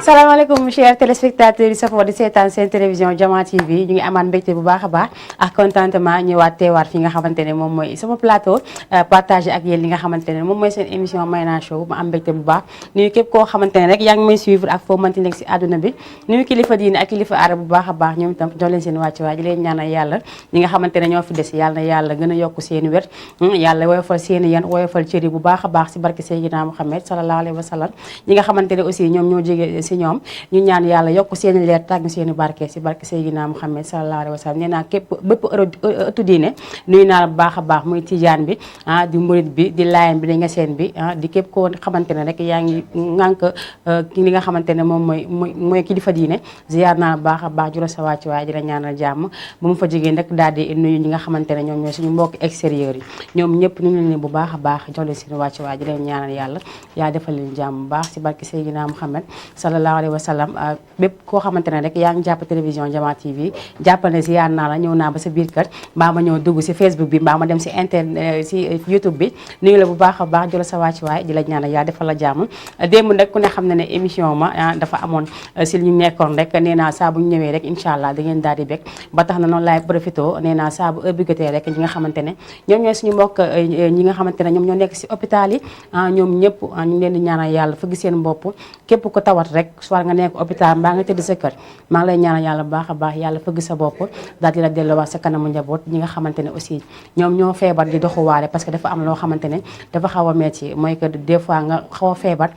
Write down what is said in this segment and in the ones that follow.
salaamaaleykum chers téléspectateurs yi safoo di seetaan seen télévision Jama TV ñu ngi amaat mbégte bu baax a baax ak contentement ñëwaat teewaat fi nga xamante ne moom mooy sama plateau partagé ak yéen li nga xamante ne moom mooy seen émission Mayna Show ma am mbégte bu baax nuyu képp koo xamante ne rek yaa ngi may suivre ak foo mënti nekk si àdduna bi nuyu kilifa diine ak kilifa aada bu baax a baax ñoom itam jox leen seen wàcc waay di leen ñaanal yàlla ñi nga xamante ne ñoo fi des yàlla na yàlla gën a yokk seen wér yàlla woyofal seen yan woyofal cëri bu baax a baax si barke Seydina Muhammad sallallahu alayhi wa sallam ñi nga xamante ne aussi ñoom ñoo jóge si ñoom ñu ñaan yàlla yokk seeni leer tàgg seeni barke si barke Seydina Muhammad sallallahu alayhi wa sallam nee naa képp bépp ëttu diine nuyu naa la bu baax a baax muy tijaan bi di murit bi di laayeen bi di ngeseen bi di képp koo xamante ne rek yaa ngi ngànk li nga xamante ne moom mooy kilifa diine ziyaar naa la bu baax a baax jula sa wàcc waaye di la ñaanal jàmm bu mu fa jógee nag daal di nuyu ñi nga xamante ne ñoom ñooy suñu mbokk extérieur yi ñoom ñëpp ñu ngi leen bu baax a baax jox leen seen wàcc waaye di leen ñaanal yàlla yaa defal leen jàmm bu baax si barke Seydina Muhammad sallallahu alayhi wa sallam bépp koo xamante ne rek yaa ngi jàpp télévision Jama TV jàppal ne ziyaar naa la ñëw naa ba sa biir kër mbaa ma ñëw dugg si Facebook bi mbaa ma dem si internet si YouTube bi nuyu la bu baax a baax jola sa wàcc waaye di la ñaanal yaa defal la jàmm démb nag ku ne xam ne ne émission ma dafa amoon si li ñu nekkoon rek nee naa saa bu ñu ñëwee rek incha allah da ngeen daal di bég ba tax na noonu laay profité nee naa saa bu ëbbigotee rek ñi nga xamante ne ñoom ñooy suñu mbokk ñi nga xamante ne ñoom ñoo nekk si hôpital yi ñoom ñëpp ñu ngi leen di ñaanal yàlla fëgg seen bopp képp ko tawat rek soit nga nekk hôpital mbaa nga tëdd sa kër maa ngi lay ñaanal yàlla baax a baax yàlla fëgg sa bopp daal di la delluwaat sa kanamu njaboot ñi nga xamante ne aussi ñoom ñoo feebar di doxuwaale parce que dafa am loo xamante ne dafa xaw a metti mooy que des fois nga xaw a feebar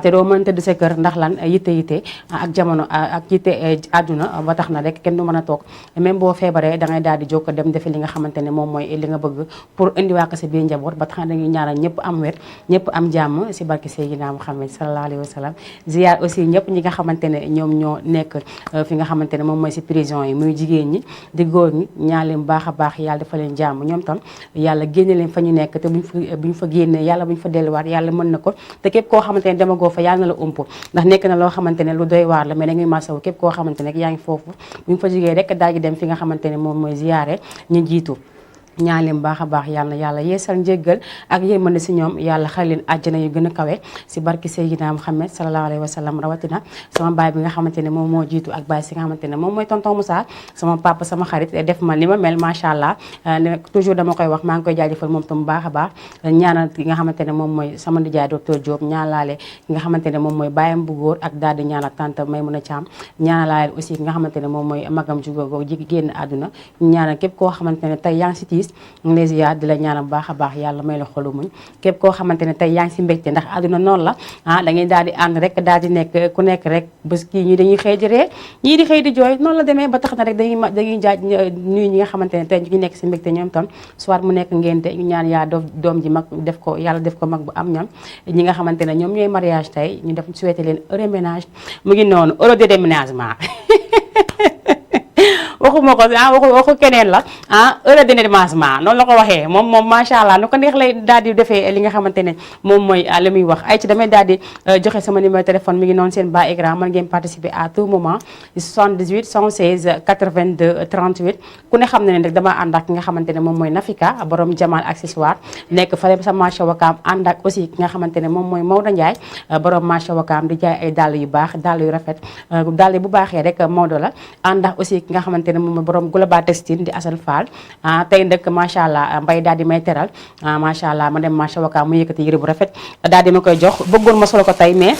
te doo mën tëdd sa kër ndax lan yitte ak jamono ak yitte àdduna ba tax na rek kenn du mën a toog même boo feebaree da ngay daal di jóg dem defi li nga xamante ne moom mooy li nga bëgg pour indiwaat ko sa biir njaboot ba tax na dañuy ñaanal ñëpp am wér ñëpp am jàmm si barke Seydina Muhammad sallallahu alayhi wa sallam ziyaar aussi ñëpp ñi nga xamante ne ñoom ñoo nekk fi nga xamante ne moom mooy si prison yi muy jigéen ñi di góor ñi ñaan leen baax a baax yàlla dafa leen jàmm ñoom tam yàlla génne leen fa ñu nekk te buñ fa génnee yàlla buñ fa delluwaat yàlla mën na ko te képp koo xamante ne demagoo fa yàlla na la ump ndax nekk na loo xamante ne lu doy waar la mais da ngay masawu képp koo xamante ne yaa ngi foofu buñ fa jógee rek daal di dem fi nga xamante ne moom mooy ziyaare ñu jiitu ñaan leen baax a baax yàlla na yàlla yeesal njéggal ak yërmande si ñoom yàlla xale leen àjjana yu gën a kawe si barki Seydina Muhammad sallallahu alayhi wa sallam rawatina sama baay bi nga xamante ne moom moo jiitu ak baay si nga xamante ne moom mooy tonton Moussa sama papa sama xarit def ma li ma mel macha allah toujours dama koy wax maa ngi koy jaajëfal moom tam baax a baax ñaanal ki nga xamante ne moom mooy sama nijaay docteur Diop ñaanalaale ki nga xamante ne moom mooy baayam bu góor ak daal di ñaanal tante Maymuna Thiam ñaanalaale aussi ki nga xamante ne moom mooy magam jugóogoo ji génn àdduna ñaanal képp koo xamante ne tey yaa ngi si tiis nglésia di la ñaanal baax a baax yàlla may la xolu muñ képp koo xamante ne tey yaa ngi si mbégte ndax àdduna noonu la da ngay daal di ànd rek daal di nekk ku nekk rek bés kii ñii dañuy xëy di ree ñii di xëy di jooy noonu la demee ba tax na rek dañuy jaaj nuyu ñi nga xamante ne tey ñu ngi nekk si mbégte ñoom tam soit mu nekk ngénte ñu ñaan yaa doom ji mag def ko yàlla def ko mag bu am ñam ñi nga xamante ne ñoom ñooy mariage tey ñu def souhaité leen heureux ménage mu ngi noonu heureux de déménagement waxuma ko waxu keneen la heure de déménagement noonu la ko waxee moom macha allah nu ko neex lay daal di defee li nga xamante ne moom mooy li muy wax ay ci damay daal di joxe sama numéro téléphone mi ngi noonu seen bas écran mën ngeen participer à tout moment 78 116 82 38 ku ne xam ne ne rek dama ànd ak ki nga xamante ne moom mooy Nafika borom Jamal accessoire nekk fale sa marché Wakaam ànd ak aussi ki nga xamante ne moom mooy Maodo Ndiaye borom marché Wakaam di jaay ay dàll yu baax dàll yu rafet dàll bu baaxee rek Maodo la ànd ak aussi ki nga xamante ne moom mooy borom Global Textile di Assane Fall tey nag macha allah mbay daal di may teral macha allah ma dem marché Wakaam mu yëkkati yëre bu rafet daal di ma koy jox bëggoon ma solo ko tey mais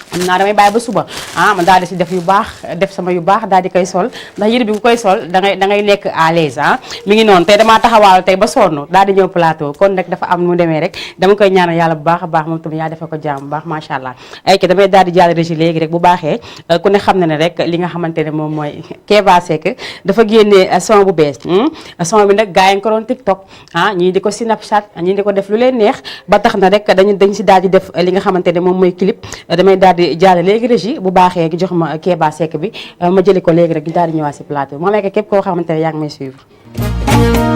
am naa damay bàyyi ba suba ma daal di si def yu baax def sama yu baax daal di koy sol ndax yëre bi bu koy sol da ngay nekk à l'aise mi ngi noonu tey damaa taxawaalu tey ba sonn daal di ñëw plateau kon nag dafa am nu mu demee rek dama koy ñaanal yàlla bu baax a baax moom tamit yaa defal ko jàmm bu baax macha allah ay ki damay daal di jàll régi léegi rek bu baaxee ku ne xam na ne rek li nga xamante ne moom mooy Keba Seck dafa génnee son bu bees son bi nag gars yi ko doon TikTok ñii di ko Snapchat ñii di ko def lu leen neex ba tax na rek dañ si daal di def li nga xamante ne moom mooy clip damay daal di jàll léegi régie bu baaxee jox ma Keba Seck bi ma jëli ko léegi rek ñu daal di ñëwaat si plateau moo nekk képp koo xamante ne yaa ngi may suivre.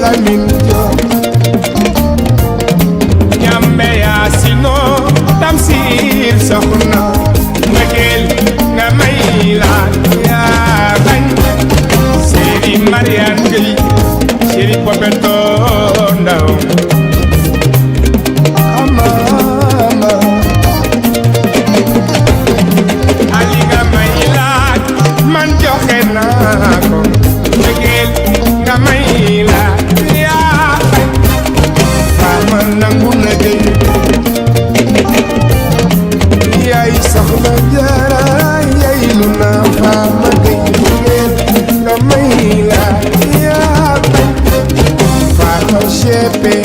Lamine Diop ñambe Yasino Tamsir soxna mbëggeel nga may laaj yaa bañ Seri Mariane Gueye Seri Popeto Ndaw amama Ali nga may laaj man joxe naa ko mbëggeel nga may laaj yaa bañ Fama nangu na Gueye yaay soxna Jaara yaay lu na Fama Gueye nga may laaj yaa bañ Fama Chepe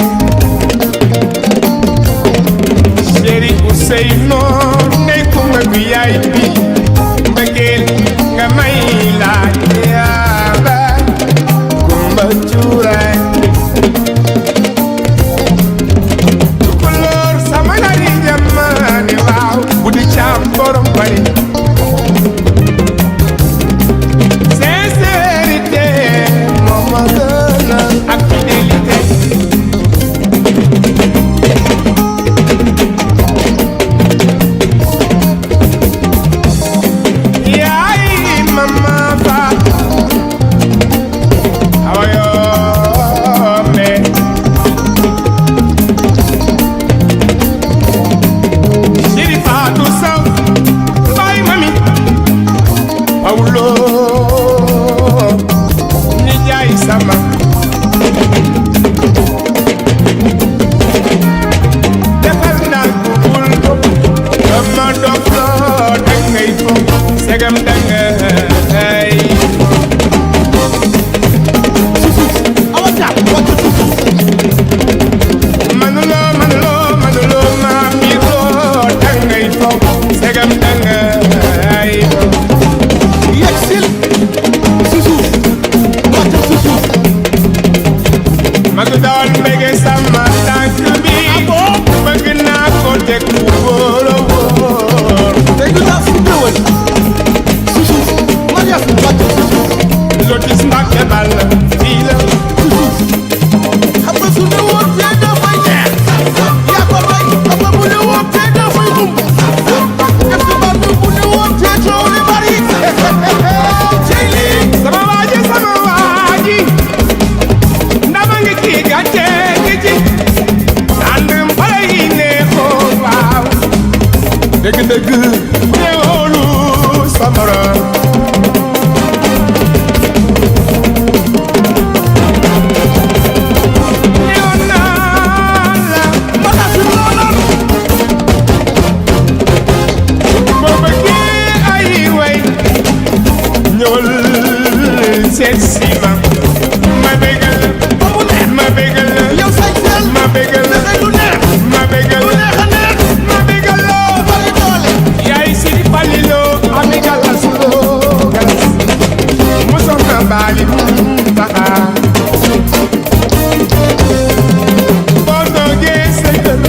Chéri Ousseynou ndey kuma bi yaay bi mbëggeel nga may laaj yaa bañ Kumba Cuuraay Tukulóor sama nari jamaane waaw bu di caam borom bari sincérité moo ma gënal ak fidélité yaay mama fa awayo me Siri Fatou Sow bay mami Paulo ni jaay sama defal naa ko bul ko dama dof loo dangay fo segam dangay manuloo ma miiroo dangay fo segam dangay fo yegsil susuuf wàccal susuuf magu doon mbege sama tànk bi bëgg naa ko teg bu wóor a wóor tey du naa fu déwén susuuf marias wàccal susuuf lotis Mbàkke bal fii la susuuf xam nga su ne woon fee dafay neex yaa ko bay xam nga bu ne woon fee dafay xumb def ci bal bu ne woon fee coow li bari cey lii sama waaji ndama ngi ci gàcce gi ci ànd mbala yi neexoo waaw dëgg-dëgg neexoolu samara neewoon naa la magasin loolan boo bëggee ay way ñëwal seet si ma bégal ba mu neex ma bégal yow say seel ma bégal dafay lu neex ma bégal lu neex a neex ma bégal loo bari doole yaay Sidi Falilo ami galas loo galas mu soxna baali taxa boo toogee sa kër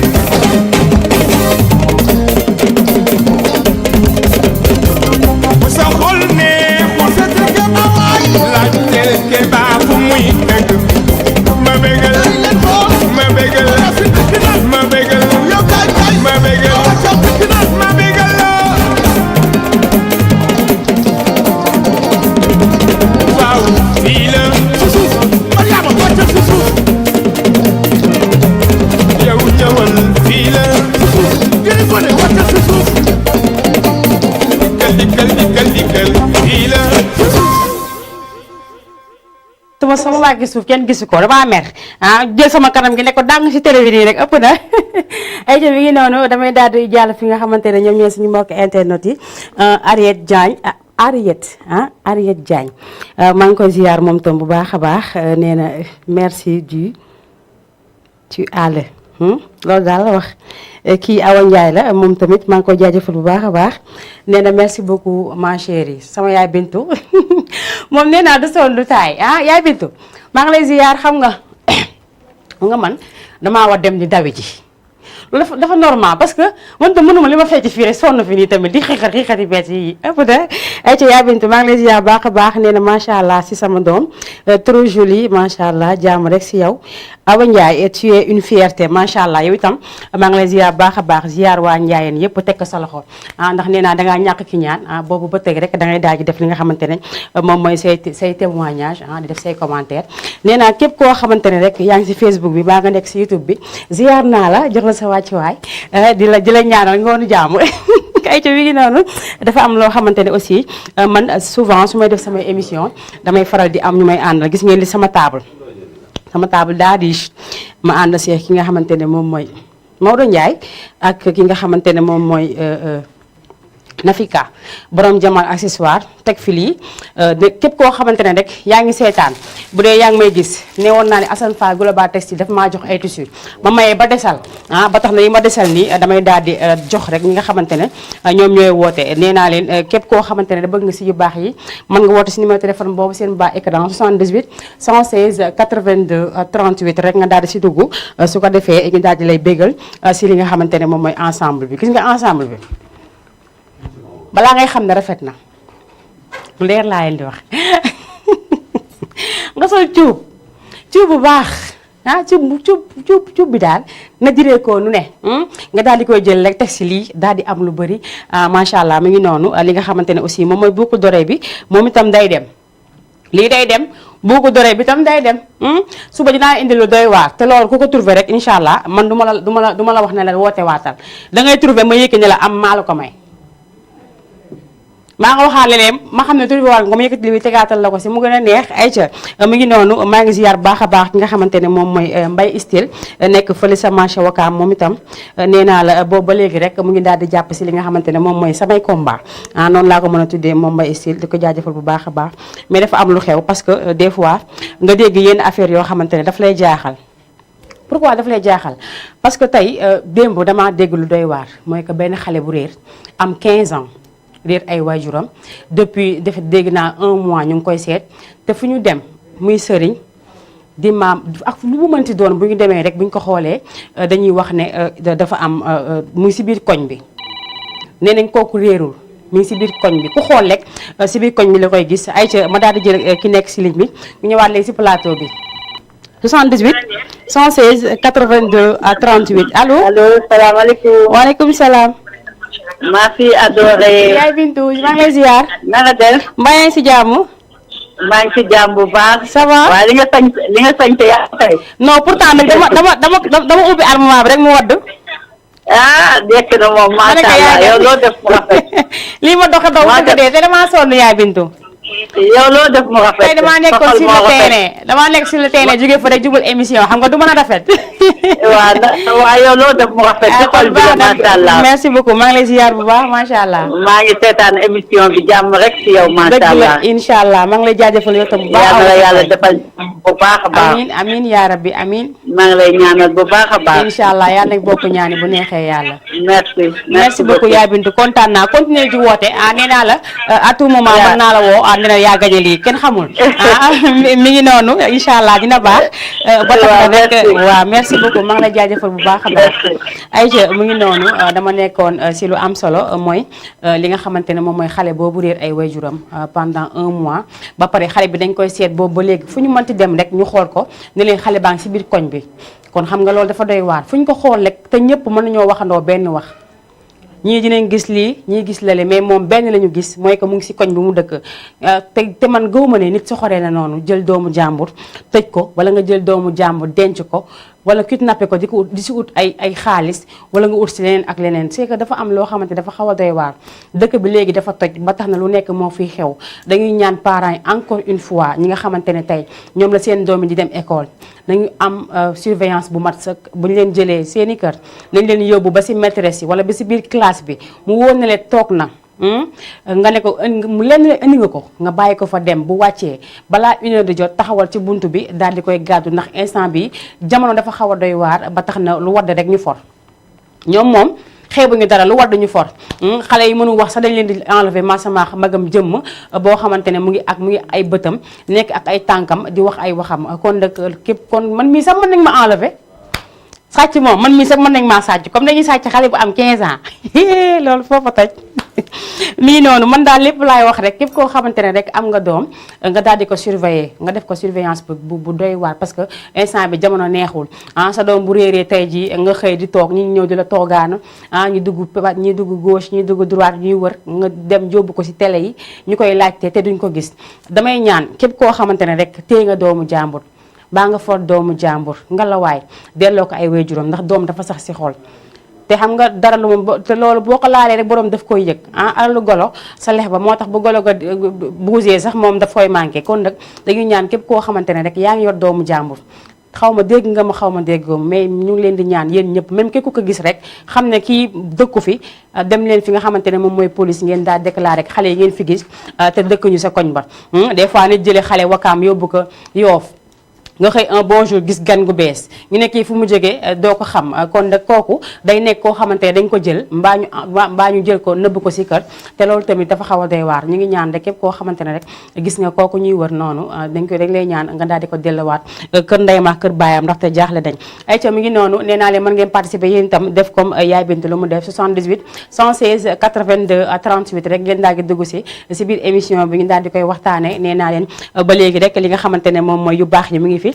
bu sa xol neexul sa dëgg ba waay laaj tere ke baa fu muy dëgg ma bégal day leen xool ma bégal fi dëkk na ma bégal yow kaay kaay ma bégal wàccal dëkk na ma bégal loo waaw fii la susuuf Mariama wàccal susuuf yow ñëwal fii la jëri ko ne wàccal susuuf dikkal fii la sama waa gi suuf kenn gisu ko dama mer jël sama kanam gi ne ko dang ci télévision rek ëpp na ay ca mi ngi noonu damay daal di jàll fi nga xamante ne ñoom ñooy suñu mbokk internet yi Ariette Diagne Ariette Diagne maa ngi koy ziar moom tam bu baax a baax nee na merci du tu àll loolu daal la wax kii Awa Ndiaye la moom tamit maa ngi koy jaajëfal bu baax a baax nee na merci beaucoup ma chérie sama yaay Bintu moom nee naa du sol du taay yaay Bintu maa ngi lay ziar xam nga man damaa war dem di dawi ji dafa normal parce que man tam mënuma li ma fecc fii rek sonn fi nii tamit di xiixati bees yi ëpp de ay ca yaa Bintu maa ngi lay ziar baax a baax nee na macha allah si sama doom trop joli macha allah jàmm rek si yow Awa Ndiaye tu es une fierté macha allah yow itam maa ngi lay ziar baax a baax ziar waa Ndiayeen yëpp teg ko sa loxo ndax nee naa dangaa ñàkk ki ñaan boobu ba teg rek da ngay daal di def li nga xamante ne moom mooy say témoignage di def say commentaire nee naa képp koo xamante ne rek yaa ngi si Facebook bi baa nga nekk si YouTube bi ziar naa la jox la sa wàccuwaay di la ñaanal ngoonu jàmm kay ca wi ngi noonu dafa am loo xamante ne aussi man souvent su may def samay émission damay faral di am ñu may àndal gis ngeen li sama table daa riche ma ànd see ki nga xamante ne moom mooy Maodo Ndiaye ak ki nga xamante ne moom mooy Nafika borom Jamal accessoire teg fi lii képp koo xamante ne rek yaa ngi seetaan bu dee yaa ngi may gis ne woon naa ne Assane Fall Global Textile dafa maa jox ay tissus ma mayee ba desal ba tax na yi ma desal nii damay daal di jox rek ñi nga xamante ne ñoom ñooy woote nee naa leen képp koo xamante ne da bëgg nga si yu baax yi mën nga woote si numéro téléphone boobu seen bas écran 78 116 82 38 rek nga daal di si dugg su ko defee ñu daal di lay bégal si li nga xamante ne moom mooy ensemble bi gis nga ensemble bi balaa ngay xam ne rafet na lu leer laa leen di wax nga sol cuub bu baax cuub bi daal na diree ko nu ne nga daal di koy jël rek teg si lii daal di am lu bëri macha allah mi ngi noonu li nga xamante ne aussi moom mooy boucle d'oreille bi moom itam day dem lii day dem boucle d'oreille bi itam day dem suba dinaa indi lu doy waar te loolu ku ko trouvé rek incha allah man du ma la wax ne la woote waatal da ngay trouvé ma yëkki ne la am maa la ko may. maa nga waxaale leen ma xam ne tur bi war nga ma yëkkati li tegaatal la ko si mu gën a neex ay ca mu ngi noonu maa ngi ziar baax a baax ki nga xamante ne moom mooy Mbaye Style nekk fële sa marché Wakaam moom itam nee naa la boobu ba léegi rek mu ngi daal di jàpp si li nga xamante ne moom mooy samay combat noonu laa ko mën a tuddee moom Mbaye Style di ko jaajëfal bu baax a baax mais dafa am lu xew parce que des fois nga dégg yenn affaire yoo xamante ne daf lay jaaxal. pourquoi daf lay jaaxal parce que tey démb damaa dégg lu doy waar mooy que benn xale bu réer am 15 ans. réer ay waajuram depuis def dégg naa 1 mois ñu ngi koy seet te fu ñu dem muy sëriñ di maam ak lu mu mënti doon bu ñu demee rek bu ñu ko xoolee dañuy wax ne dafa am muy si biir koñ bi nee nañ kooku réerul mi ngi si biir koñ bi ku xool rek si biir koñ bi la koy gis ay ca ma daal di jël ki nekk si ligne bi ñu ñëwaat léegi si plateau bi 78 116 82 à 38 allo. allo salaamaaleykum. waaleykum salaam. maa fi adoré. yaay Bintu maa ngi lay ziar. na nga def. mbaa yaa ngi si jàmm. maa ngi si jàmm bu baax. ça va waaye li nga sañ te yaa tey. non pourtant nag dama ubbi armoire bi rek mu wadd. dekk na moom macha allah yow loo def mu rafet. lii ma doxe daw dëgg dee te damaa sonn yaay Bintu. yow loo def mu rafet. tey damaa nekkoon sur le terrain damaa nekk sur le terrain jóge fa rek jubal émission xam nga du mën a rafet. waaw yow loo def mu rafet. ci xol bi la macha allah merci beaucoup maa ngi lay ziar bu baax macha allah. maa ngi seetaan émission bi jàmm rek ci yow macha allah. dëgg la incha allah maa ngi lay jaajëfal yow tam bu baax. yàlla yàlla defal bu baax a baax. amiin amiin yaa rabbi amiin. maa ngi lay ñaanal bu baax a baax. incha allah yàlla nañ bokk ñaani bu neexee yàlla. merci beaucoup yaay Bintu kontaan naa continuer di woote nee naa la à tout moment mën naa la woo nee na yaa gañe lii kenn xamul mi ngi noonu incha allah dina baax. ba tax na rek waaw merci beaucoup maa ngi lay jaajëfal bu baax a baax. ayca mu ngi noonu dama nekkoon si lu am solo mooy li nga xamante ne moom mooy xale boobu réer ay waajuram pendant 1 mois ba pare xale bi dañ koy seet boobu ba léegi fu ñu mënti dem rek ñu xool ko ne leen xale baa ngi si biir koñ bi kon xam nga loolu dafa doy waar fu ñu ko xool rek te ñëpp mën nañoo waxandoo benn wax. ñii dinañ gis lii ñii gis lale mais moom benn la ñu gis mooy que mu ngi si koñ bi mu dëkk te man gëwuma ne nit soxoree na noonu jël doomu jàmbur tëj ko wala nga jël doomu jàmbur denc ko wala kidnappé ko di si ut ay xaalis wala nga ut si leneen ak leneen c'est que dafa am loo xamante dafa xaw a doy waar dëkk bi léegi dafa toj ba tax na lu nekk moo fiy xew dañuy ñaan parents yi encore une fois ñi nga xamante ne tey ñoom la seen doom yi di dem école nañu am surveillance bu mat sëkk bu ñu leen jëlee seeni kër nañ leen yóbbu ba si maîtresse yi wala ba si biir classe bi mu wóor na leen toog na nga ne ko mu lenn indi nga ko nga bàyyi ko fa dem bu wàccee balaa 1 heure de jot taxawal ci buntu bi daal di koy gàddu ndax instant bi jamono dafa xaw a doy waar ba tax na lu wadd rek ñu for ñoom moom xeebuñu dara lu wadd ñu for xale yi mënu wax sax dañ leen di enlever masamaax magam jëmm boo xamante ne mu ngi ay bëtam nekk ak ay tànkam di wax ay waxam kon nag képp kon man mii sax mën nañ ma enlever sàcc moom man mii sax mën nañ maa sàcc comme dañuy sàcc xale bu am 15 ans loolu foofa toj mii noonu man daal lépp laay wax rek képp koo xamante ne rek am nga doom nga daal di ko surveiller nga def ko surveillance bu doy waar parce que instant bi jamono neexul sa doom bu réeree tey ji nga xëy di toog ñi ñëw di la toogaanu ñi dugg gauche ñi dugg droite ñuy wër nga dem yóbbu ko ci télé yi ñu koy laajte te duñ ko gis damay ñaan képp koo xamante ne rek téye nga doomu jàmbur baa nga for doomu jàmbur nga la waay delloo ko ay waajuram ndax doom dafa sax ci xol te xam nga dara lu mu te loolu boo ko laalee rek borom daf koy yëg alalu golo sa lex ba moo tax bu golo ga bougé sax moom daf koy manqué kon nag dañuy ñaan képp koo xamante ne rek yaa ngi yor doomu jàmbur xaw ma dégg nga ma xaw ma déggoo mais ñu ngi leen di ñaan yéen ñëpp même képp ku ko gis rek xam ne kii dëkku fi dem leen fi nga xamante ne moom mooy police ngeen daal déclaré xale yi ngeen fi gis te dëkkuñu sa koñ ba des fois nit jëlee xale wakaam yóbbu ko Yoof nga xëy un bonjour gis gan gu bees ñu ne kii fu mu jógee doo ko xam kon nag kooku day nekk koo xamante ne dañ ko jël mbaa ñu jël ko nëbb ko si kër te loolu tamit dafa xaw a doy waar ñu ngi ñaan rek képp koo xamante ne rek gis nga kooku ñuy wër noonu dañ lay ñaan nga daal di ko delluwaat kër ndeyam ak kër baayam ndaxte jaaxle dañ ay ca mi ngi noonu nee naa leen mën ngeen participer yéen itam def comme Yaay Bintu lu mu def 78 116 82 38 rek ngeen daal di dugg si biir émission bi ñu daal di koy waxtaane nee naa leen ba léegi rek li nga xamante ne moom mooy yu baax yi mu ngi fi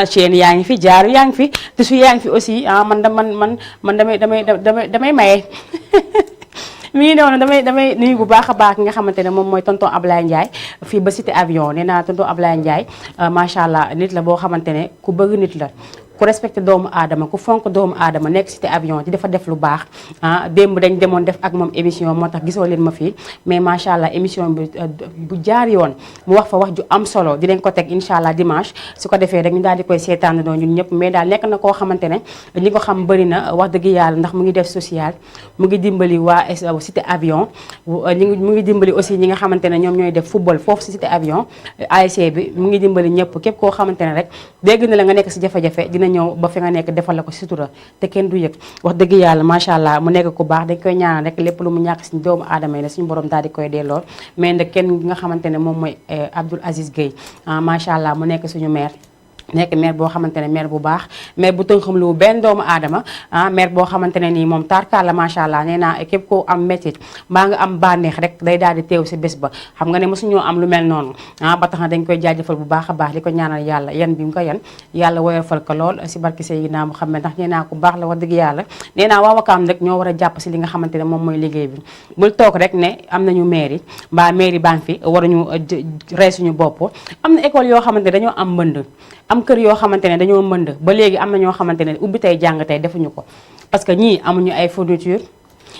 chaîne yaa ngi fi jaaru yaa ngi fi tissu yaa ngi fi aussi man damay maye mi ngi noonu damay nuyu bu baax a baax ki nga xamante ne moom mooy tonton Ablaye Ndiaye fii ba cité avion nee naa tonton Ablaye Ndiaye macha allah nit la boo xamante ne ku bëgg nit la ku respecté doomu aadama ku fonk doomu aadama nekk cité avion di dafa def lu baax démb dañ demoon def ak moom émission moo tax gisoo leen ma fii mais macha allah émission bi bu jaar yoon mu wax fa wax ju am solo dinañ ko teg incha allah dimanche su ko defee rek ñu daal di koy seetaan doon ñun ñëpp mais daal nekk na koo xamante ne ñi ko xam bëri na wax dëgg yàlla ndax mu ngi def social mu ngi dimbali waa cité avion mu ngi dimbali aussi ñi nga xamante ne ñoom ñooy def football foofu si cité avion ASC bi mu ngi dimbali ñëpp képp koo xamante ne rek dégg na la nga nekk si jafe-jafe dina ñëw ba fi nga nekk defal la ko sutura te kenn du yëg wax dëgg yàlla macha allah mu nekk ku baax dañ koy ñaanal rek lépp lu mu ñàkk si doomu aadama yi la suñu borom daal di koy delloo mais nag kenn nga xamante ne moom mooy Abdoul Aziz Gueye macha allah mu nekk suñu maire nekk maire boo xamante ne maire bu baax maire bu tënk xam lu benn doomu aadama maire boo xamante ne nii moom tarkaal la macha allah nee naa képp koo am métit mbaa nga am bànneex rek day daal di teew si bés ba xam nga ne mosuñoo am lu mel noonu ba tax na dañ koy jaajëfal bu baax a baax li ko ñaanal yàlla yan bi mu ko yan yàlla woyofal ko lool si barki Seydina Muhammad ndax nee naa ku baax la wax dëgg yàlla nee naa waa Wakaam rek ñoo war a jàpp si li nga xamante ne moom mooy liggéey bi bul toog rek ne am nañu mairie mbaa mairie baa ngi fi waruñu rey suñu bopp am na école yoo xamante ne dañoo am mbënd am kër yoo xamante ne dañoo mënd ba léegi am na ñoo xamante ne ubbi tey jàng tey defuñu ko parce que ñii amuñu ay fourniture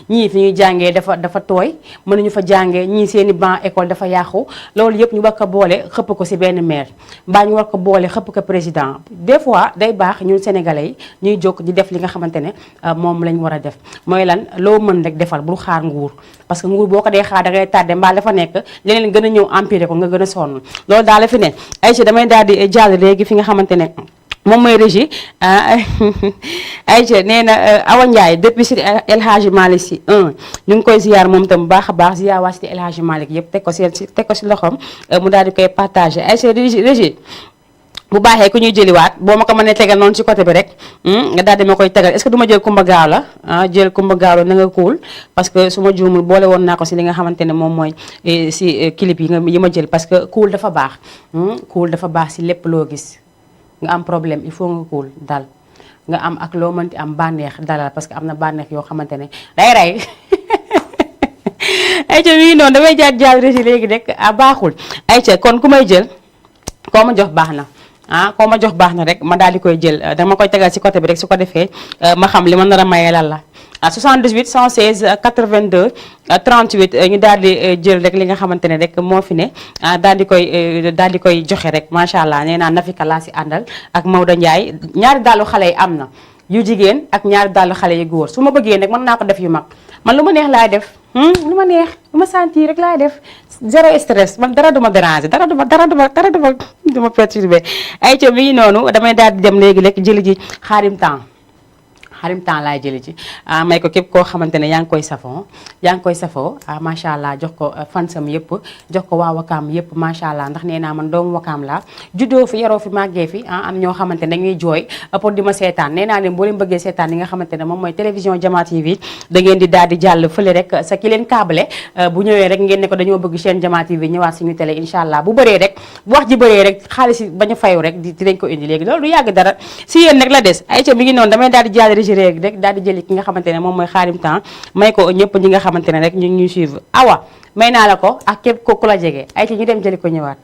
ñii fi ñuy jàngee dafa tooy mënuñu fa jàngee ñii seeni banc école dafa yàqu loolu yëpp ñu war ko boole xëpp ko ci benn maire mbaa ñu war ko boole xëpp ko président des fois day baax ñun sénégalais yi ñuy jóg di def li nga xamante ne moom lañ war a def mooy lan loo mën rek defal bul xaar nguur parce que nguur boo ko dee xaar da ngay tardé mbaa dafa nekk leneen gën a ñëw empirer ko nga gën a sonn loolu daal la fi ne ay ci damay daal di jàll léegi fi nga xamante ne moom mooy régie Aïcha nee na Awa Ndiaye depuis cité El Hadji Malick Sy 1 ñu ngi koy ziar moom tam bu baax a baax ziar waa cité El Hadji Malick yëpp teg ko si loxoom mu daal di koy partagé Aïcha régie bu baaxee ku ñuy jëliwaat boo ma ko mënee tegal noonu ci côté bi rek nga daal di ma koy tegal est-ce que du ma jël Kumba Gaaw la jël Kumba Gaaw la na nga cool parce que su ma juumul boole woon naa ko si li nga xamante ne moom mooy si clip yi ma jël parce que cool dafa baax cool dafa baax si lépp loo gis nga am problème il faut nga cool dal nga am ak loo mënti am bànneex dalal parce que am na bànneex yoo xamante ne day rey ayca mi ngi noonu damay jàll régi léegi rek baaxul ayca kon ku may jël koo ma jox baax na koo ma jox baax na rek ma daal di koy jël dama koy tegal ci côté bi rek su ko defee ma xam li ma nar a mayee lan la 78 116 82 38 ñu daal di jël rek li nga xamante ne rek moo fi ne daal di koy joxe rek macha allah nee naa Nafika laa si àndal ak Maodo Ndiaye ñaari dàllu xale yi am na yu jigéen ak ñaari dàllu xale yu góor su ma bëggee nag mën naa ko def yu mag man lu ma neex laay def lu ma neex lu ma sentir rek laay def zéro stress man dara duma déranger dara duma perturbé ay ca mi ngi noonu damay daal di dem léegi rek jëli ji xaadim temps xarim temps laay jëli ci may ko képp koo xamante ne yaa ngi koy safoo macha allah jox ko fansam yëpp jox ko waa Wakaam yëpp macha allah ndax nee naa man doomu Wakaam laa juddoo fi yaroo fi màggee fi am ñoo xamante ne dañuy jooy pour di ma seetaan nee naa leen boo leen bëggee seetaan li nga xamante ne moom mooy télévision Jama TV da ngeen di daal di jàll fële rek sa ki leen câble bu ñëwee rek ngeen ne ko dañoo bëgg chaîne Jama TV ñëwaat suñu télé incha allah bu bëree rek bu wax ji bëree rek xaalis yi bañ a fayu rek dinañ ko indi léegi loolu du yàgg dara si yéen nag la des ay ca mi ngi noonu damay daal di jàll régi rek daal di jëli ki nga xamante ne moom mooy xaarim temps may ko ñëpp ñi nga xamante ne rek ñu ngi ñuy suivre awa may naa la ko ak képp ku la jege ay ca ñu dem jëli ko ñëwaat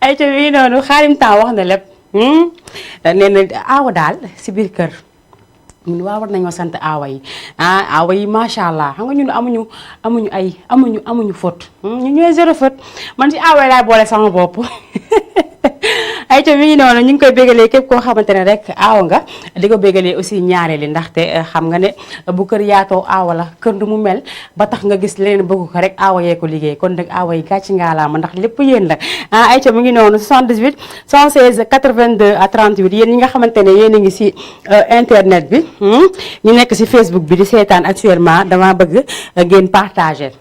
ay ca bii noonu xaarim temps wax na lépp nee na aawa daal si biir kër ñun waa war nañoo sant aawa yi aawa yi macha allah xam nga ñun amuñu faute ñu ñooy zéro faute man si aawa yi laay boole sama bopp ay ca mi ngi noonu ñu ngi koy bégalee képp koo xamante ne rek aawa nga di ko bégalee aussi ñaareeli ndaxte xam nga ne bu kër yaatoo aawa la kër du mu mel ba tax nga gis leneen bëgg ko rek aawa yee ko liggéey kon nag aawa yi gàcc ngaa laa ma ndax lépp yéen la ay ca mi ngi noonu 78 116 82 à 38 yéen ñi nga xamante ne yéen a ngi si internet bi ñu nekk si Facebook bi di seetaan actuellement dama bëgg ngeen partager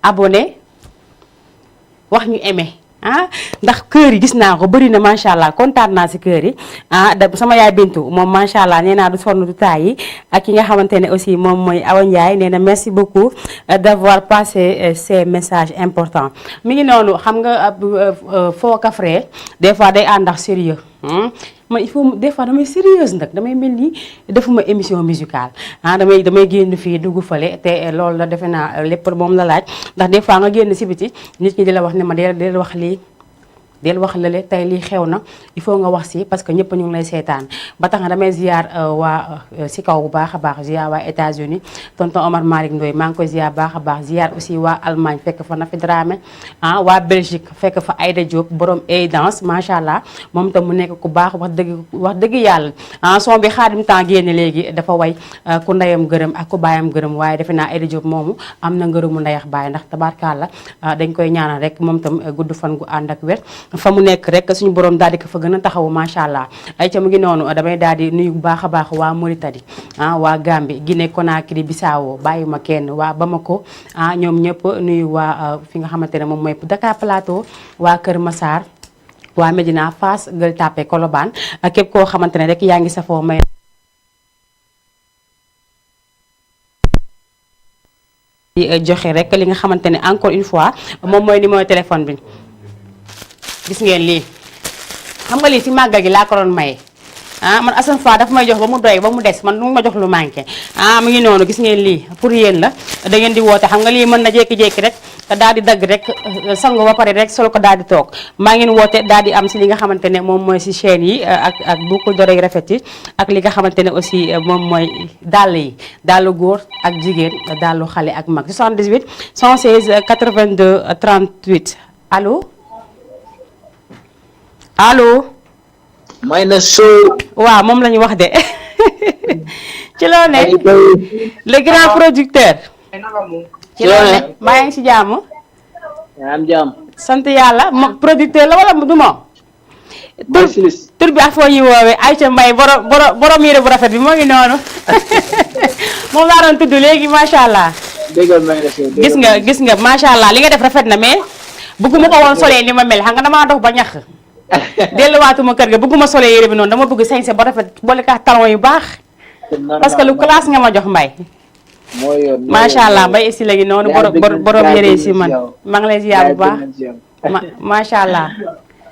abonné wax ñu aimé ah ndax kër yi gis naa ko bëri na macha allah kontaan naa si kër yi sama yaay Bintu moom macha allah nee naa du sonn du taay yi ak ki nga xamante ne aussi moom mooy Awa Ndiaye nee na merci beaucoup d'avoir passé ces messages importants mi ngi noonu xam nga foo kafree des fois day ànd ak sérieux man il faut des fois damay sérieuse nag damay mel ni defuma émission musicale damay génn fii dugg fële te loolu la defe naa lépp moom la laaj ndax des fois nga génn si biti nit ñi di la wax ne ma del wax lii del wax lale tey lii xew na il faut nga wax si parce que ñëpp ñu ngi lay seetaan ba tax na damay ziar waa si kaw bu baax a baax ziar waa États-Unis tonton Omar Malick Ndoye maa ngi koy ziar baax a baax ziar aussi waa Allemagne fekk fa Nafi Dramé waa Belgique fekk fa Aïda Diop borom Aidance macha allah moom tam mu nekk ku baax wax dëgg yàlla son bi Xaadim temps génne léegi dafa way ku ndeyam gërëm ak ku baayam gërëm waaye defe naa Aïda Diop moomu am na ngërëmu ndeyax baay ndax tabaarkàlla dañ koy ñaanal rek moom tam gudd fan gu ànd ak wér fa mu nekk rek suñu borom daal di ko fa gën a taxawu macha allah ay ca mu ngi noonu damay daal di nuyu bu baax a baax waa Mauritanie waa Gambie Guinée Conakry Bissau bàyyi ma kenn waa Bamako ñoom ñëpp nuyu waa fi nga xamante ne moom mooy Dakar Plateau waa Kër Massar waa Médina Fass Gueule Tapée Colobane képp koo xamante ne rek yaa ngi safoo may joxe rek li nga xamante ne encore une fois moom mooy numéro téléphone bi gis ngeen lii xam nga lii si màggal gi laa ko doon maye man Assane Fa dafa may jox ba mu doy ba mu des man du ma jox lu manqué mu ngi noonu gis ngeen lii pour yéen la da ngeen di woote xam nga lii mën na jékki-jékki rek daal di dagg rek sango ba pare rek solo ko daal di toog maa ngeen woote daal di am si li nga xamante ne moom mooy si chaîne yi ak boucle d'oreille rafet yi ak li nga xamante ne aussi moom mooy dàll yi dàllu góor ak jigéen dàllu xale ak mag 78 116 82 38 allo allo. may na show. waaw moom la ñu wax de ci loo ne le grand producteur. ci loo ne maa ngi si jàmm. yaa am jàmm. sant yàlla producteur la wala du moom. tur bi ak foo ñuy woowee Aïcha Mbaye borom yére bu rafet bi moo ngi noonu moom laa doon tudd léegi macha allah. gis nga macha allah li nga def rafet na mais bëgguma ko woon solee ni ma mel xam nga damaa dox ba ñax. delluwaatuma kër ga bëgguma solee yére bi noonu dama bëgg sañse ba rafet boole ka talon yu baax. parce que lu classe nga ma jox Mbaye. macha allah Mbaye si la ngi noonu borom yére si man maa ngi lay ziar bu baax macha allah.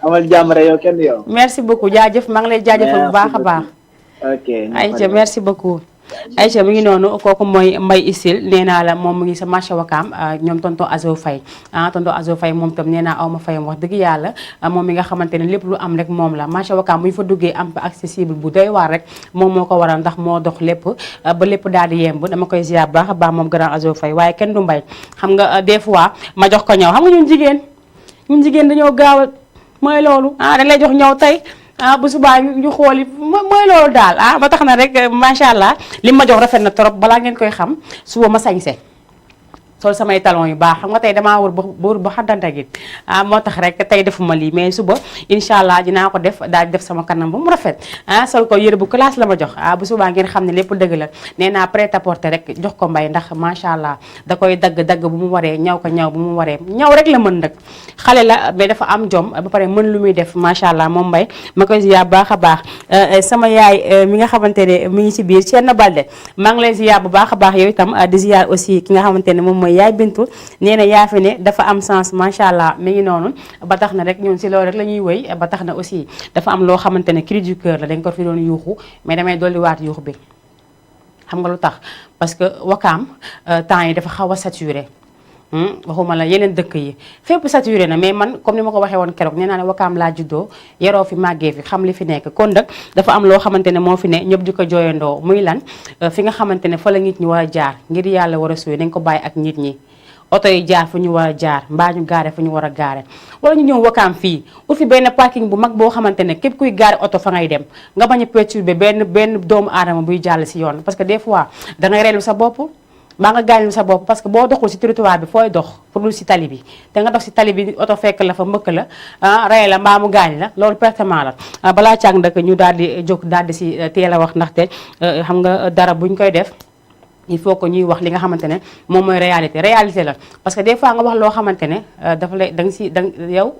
amal jàmm rek yow kenn yow. merci beaucoup jaajëf maa ngi lay jaajëfal bu baax a baax. ok Aïcha merci beaucoup. Aïcha mi ngi noonu kooku mooy Mbaye Issil nee naa la moom mu ngi sa marché Wakaam ñoom tonton Azo Faye tonton Azo Faye moom tam nee naa aw ma fayam wax dëgg yàlla moom mi nga xamante ne lépp lu am rek moom la marché Wakaam bu ñu fa duggee am accessible bu doy waar rek moom moo ko waral ndax moo dox lépp ba lépp daal di yemb dama koy ziar baax a baax moom grand Azo Faye waaye kenn du Mbaye xam nga des fois ma jox ko ñëw xam nga ñun jigéen dañoo gaaw a mooy loolu dañ lay jox ñëw tey bu subaa ñu xooli mooy loolu daal ba tax na rek macha allah li ma jox rafet na trop balaa ngeen koy xam suba ma sañse sol samay talon yu baax xam nga tey damaa wër ba xaddante gi moo tax rek tey defuma lii mais suba incha allah dinaa ko def daal di def sama kanam ba mu rafet sol ko yëre bu classe la ma jox bu subaa ngeen xam ne lépp dëgg la nee naa prêt à porter rek jox ko Mbaye ndax macha allah da koy dagg bu mu waree ñaw ko ñaw bu mu waree ñaw rek la mën nag xale la mais dafa am jom ba pare mën lu muy def macha allah moom Mbaye ma koy ziar baax a baax sama yaay mi nga xamante ne mi ngi ci biir Thierno Balde maa ngi lay ziar bu baax a baax yow itam di ziar aussi ki nga xamante ne moom mooy yaay Bintu nee na yaa fi ne dafa am sens macha allah mi ngi noonu ba tax na rek ñun si loolu rek la ñuy wëy ba tax na aussi dafa am loo xamante ne cri du cœur la dañ ko fi doon yuuxu mais damay dolliwaat yuux bi xam nga lu tax parce que Wakaam temps yi dafa xaw a saturé waxuma la yeneen dëkk yi fépp saturé na mais man comme ni ma ko waxee woon keroog nee naa ne Wakaam laa juddoo yaroo fi màggee fi xam li fi nekk kon nag dafa am loo xamante ne moo fi ne ñëpp di ko jooyandoo muy lan fi nga xamante ne fa la nit ñi war a jaar ngir yàlla war a suy dañ ko bàyyi ak nit ñi oto yi jaar fu ñu war a jaar mbaa ñu gaare fu ñu war a gaare wala ñu ñëw Wakaam fii ut fi benn parking bu mag boo xamante ne képp kuy gaare oto fa ngay dem nga bañ a perturber benn doomu aadama buy jàll si yoon parce que des fois da ngay reelu sa bopp baa nga gaañu sa bopp parce que boo doxul si territoire bi fooy dox pour dul si tali bi te nga dox si tali bi oto fekk la fa mbëkk la rey la mbaa mu gaañ la loolu pertement la balaa càng ndëkk ñu daal di jóg daal di si teel a wax ndaxte xam nga dara buñ koy def il faut que ñuy wax li nga xamante ne moom mooy réalité la parce que des fois nga wax loo xamante ne dafa lay da nga si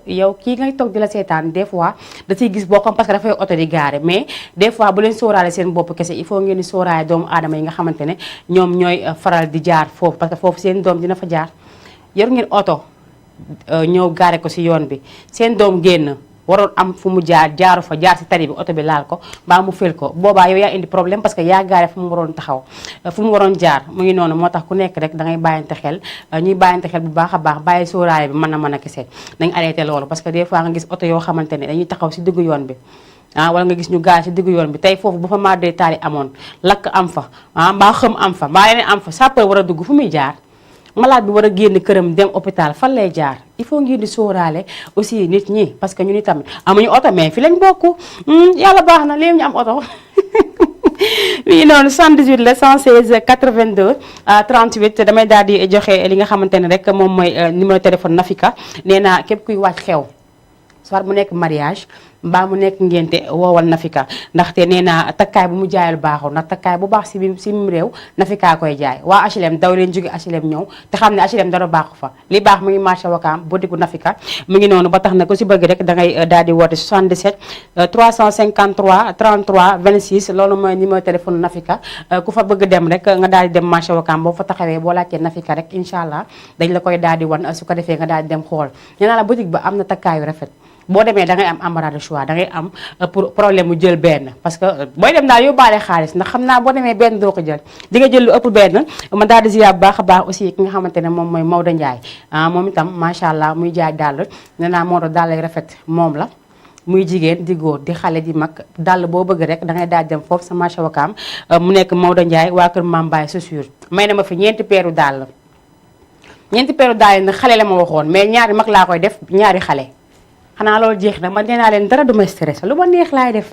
yow kii ngay toog di la seetaan des fois da ciy gis bokkam parce que dafay oto di gaare mais des fois bu leen sóoraale seen bopp kese il faut ngeen di sóoraale doomu aadama yi nga xamante ne ñoom ñooy faral di jaar foofu parce que foofu seen doom dina fa jaar yor ngeen oto ñëw gaare ko si yoon bi seen doom génn waroon am fu mu jaaru fa jaar si tali bi oto bi laal ko mbaa mu fël ko boobaa yow yaa indi problème parce que yaa gaare fu mu waroon taxaw fu mu waroon jaar mu ngi noonu moo tax ku nekk rek da ngay bàyyante xel ñuy bàyyante xel bu baax a baax bàyyi sóoraale bi mën a kese nañ arrêté loolu parce que des fois nga gis oto yoo xamante ne dañuy taxaw si diggu yoon bi wala nga gis ñu gaar si diggu yoon bi tey foofu bu fa maa dee taali amoon lakk am fa mbaa xëm am fa mbaa leneen am fa sapeur war a dugg fu muy jaar malade bi war a génn këram dem hôpital fan lay jaar il faut ngeen di sóoraale aussi nit ñi parce que ñun itamit amuñu oto mais fi lañ bokk yàlla baax na léegi ñu am oto oui noonu 78 la 116 82 38 damay daal di joxe li nga xamante ne rek moom mooy numéro téléphone Nafika nee naa képp kuy wàcc xew soit mu nekk mariage mbaa mu nekk ngénte woowal Nafika ndaxte nee naa takkaay bu mu jaayal baaxul ndax takkaay bu baax si mim réew Nafika koy jaay waa HLM daw leen jóge HLM ñëw te xam ne HLM dara baaxu fa li baax mu ngi marché Wakaam boutique Nafika mu ngi noonu ba tax na ku si bëgg rek da ngay daal di woote 77 353 33 26 loolu mooy numéro téléphone Nafika ku fa bëgg dem rek nga daal di dem marché Wakaam boo fa taxawee boo laajtee Nafika rek incha allah dañ la koy daal di wan su ko defee nga daal di dem xool nee naa la boutique ba am na takkaayu rafet boo demee da ngay am embarras de choix da ngay am pour problème mu jël benn parce que booy dem daal yóbbaale xaalis ndax xam naa boo demee benn doo ko jël di nga jël lu ëpp benn ma daal di ziar bu baax a baax aussi ki nga xamante ne moom mooy Maodo Ndiaye moom itam macha allah muy jaay dàll nee naa Maodo dàll lay rafet moom la muy jigéen di góor di xale di mag dàll boo bëgg rek da ngay daal dem foofu sa marché Wakaam mu nekk Maodo Ndiaye waa kër Mame Baye chaussure may na ma fi ñeenti peeru dàll yi nag xale la ma waxoon mais ñaari mag laa koy def ñaari xale xanaa loolu jeex na man nee naa leen dara du ma stress lu ma neex laay def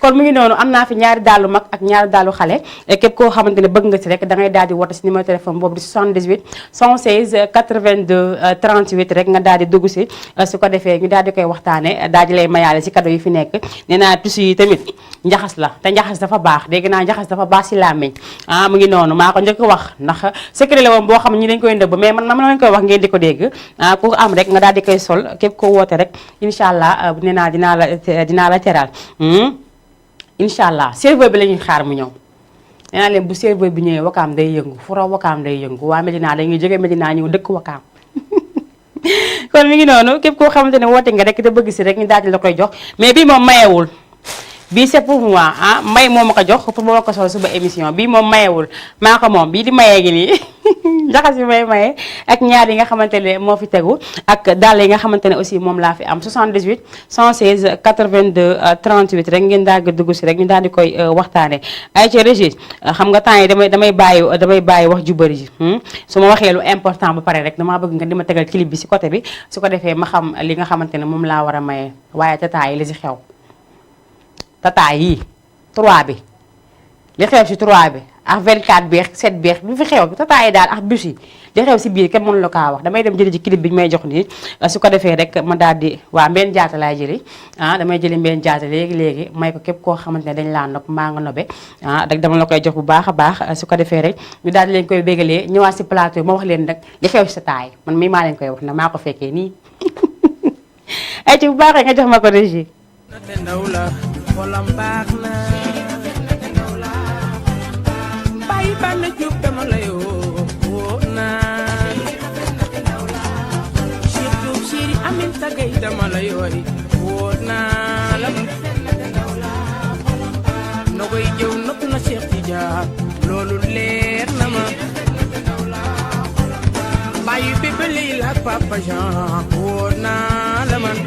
kon mu ngi noonu am naa fi ñaari dàllu mag ak ñaari dàllu xale képp koo xamante ne bëgg nga si rek da ngay daal di woote si numéro téléphone boobu di 78 116 82 38 rek nga daal di dugg si su ko defee ñu daal di koy waxtaane daal di lay mayaale si cadeau yi fi nekk nee naa tissu yi tamit njaxas la te njaxas dafa baax dégg naa njaxas dafa baax si làmmiñ mu ngi noonu maa ko njëkk wax ndax secret la woon boo xam ne ñi dañ koy ndëbb mais man lañ koy wax ngeen di ko dégg ku am rek nga daal di koy sol képp ko woote rek incha allah nee naa dinaa la teral incha allah serveur bi la ñuy xaar mu ñëw nee naa leen bu serveur bi ñëwee Wakaam day yëngu fu raw Wakaam day yëngu waa Medina dañuy jóge Medina ñëw dëkk Wakaam kon mi ngi noonu képp koo xamante ne woote nga rek te bëgg si rek ñu daal di la koy jox mais bii moom mayewul bii c'est pour moi may moo ma ko jox pour ma ko sol suba émission bii moom mayewul maa ko moom bii di mayee gi nii njaxas bi may maye ak ñaar yi nga xamante ne moo fi tegu ak dàll yi nga xamante ne aussi moom laa fi am 78 116 82 38 rek ngeen daal di dugg si rek ñu daal di koy waxtaane ay ci Régis xam nga temps yi damay bàyyi wax ju bëri ji su ma waxee lu important ba pare rek damaa bëgg nga di ma tegal clip bi si côté bi su ko defee ma xam li nga xamante ne moom laa war a maye waaye tata yi li si xew tata yi 3 bi li xew si 3 bi ak 24 beex 7 beex bi fi xew tata yi daal ak bus yi li xew si biir kenn mënu la kaa wax damay dem jëli ji clip bi ñu may jox nii su ko defee rek ma daal di waa mbenn jaata laay jëli damay jëli mbenn jaata léegi may ko képp koo xamante ne dañ laa nopp maa nga nobe rek dama la koy jox bu baax a baax su ko defee rek ñu daal di leen koy bégalee ñëwaat si plateau ma wax leen rek li xew si tata yi man mii maa leen koy wax na maa ko fekkee nii ay ci bu baaxee nga jox ma ko régie xolam baax na bàyyi bànn jub dama lay woo naa surtout chéri amin tagay dama lay woo naa la na koy jëw nopp na Cheikh Tidiane loolu leer na ma bàyyi bébé Leyla ak Papa Jean woo naa la man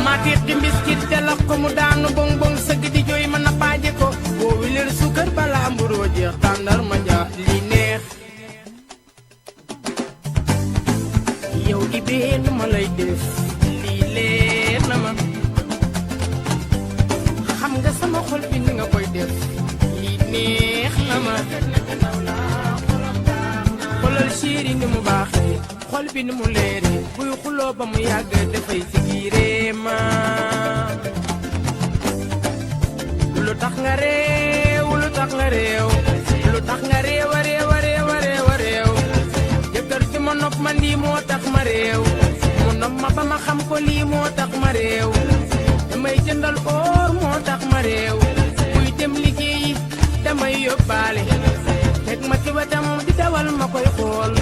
maatiit di mbiskit te la ko mu daanu bong bong sëgg di jooy mën a paaje ko boo wileer sukkër balaa mburoo jeex tàndar ma njaa li neex yow ibee nu ma lay def lii leer na ma xam nga sama xol bi ni nga koy def lii neex na ma xolal chéri ni mu baaxee xol bi ni mu leere buy xuloo ba mu yàgg dafay sigiree ma lu tax nga réew ba ma xam ko lii moo tax ma réew damay jëndal or moo tax ma réew buy dem liggéeyi damay yóbbaale teg ma ci wetam di dawal ma koy xool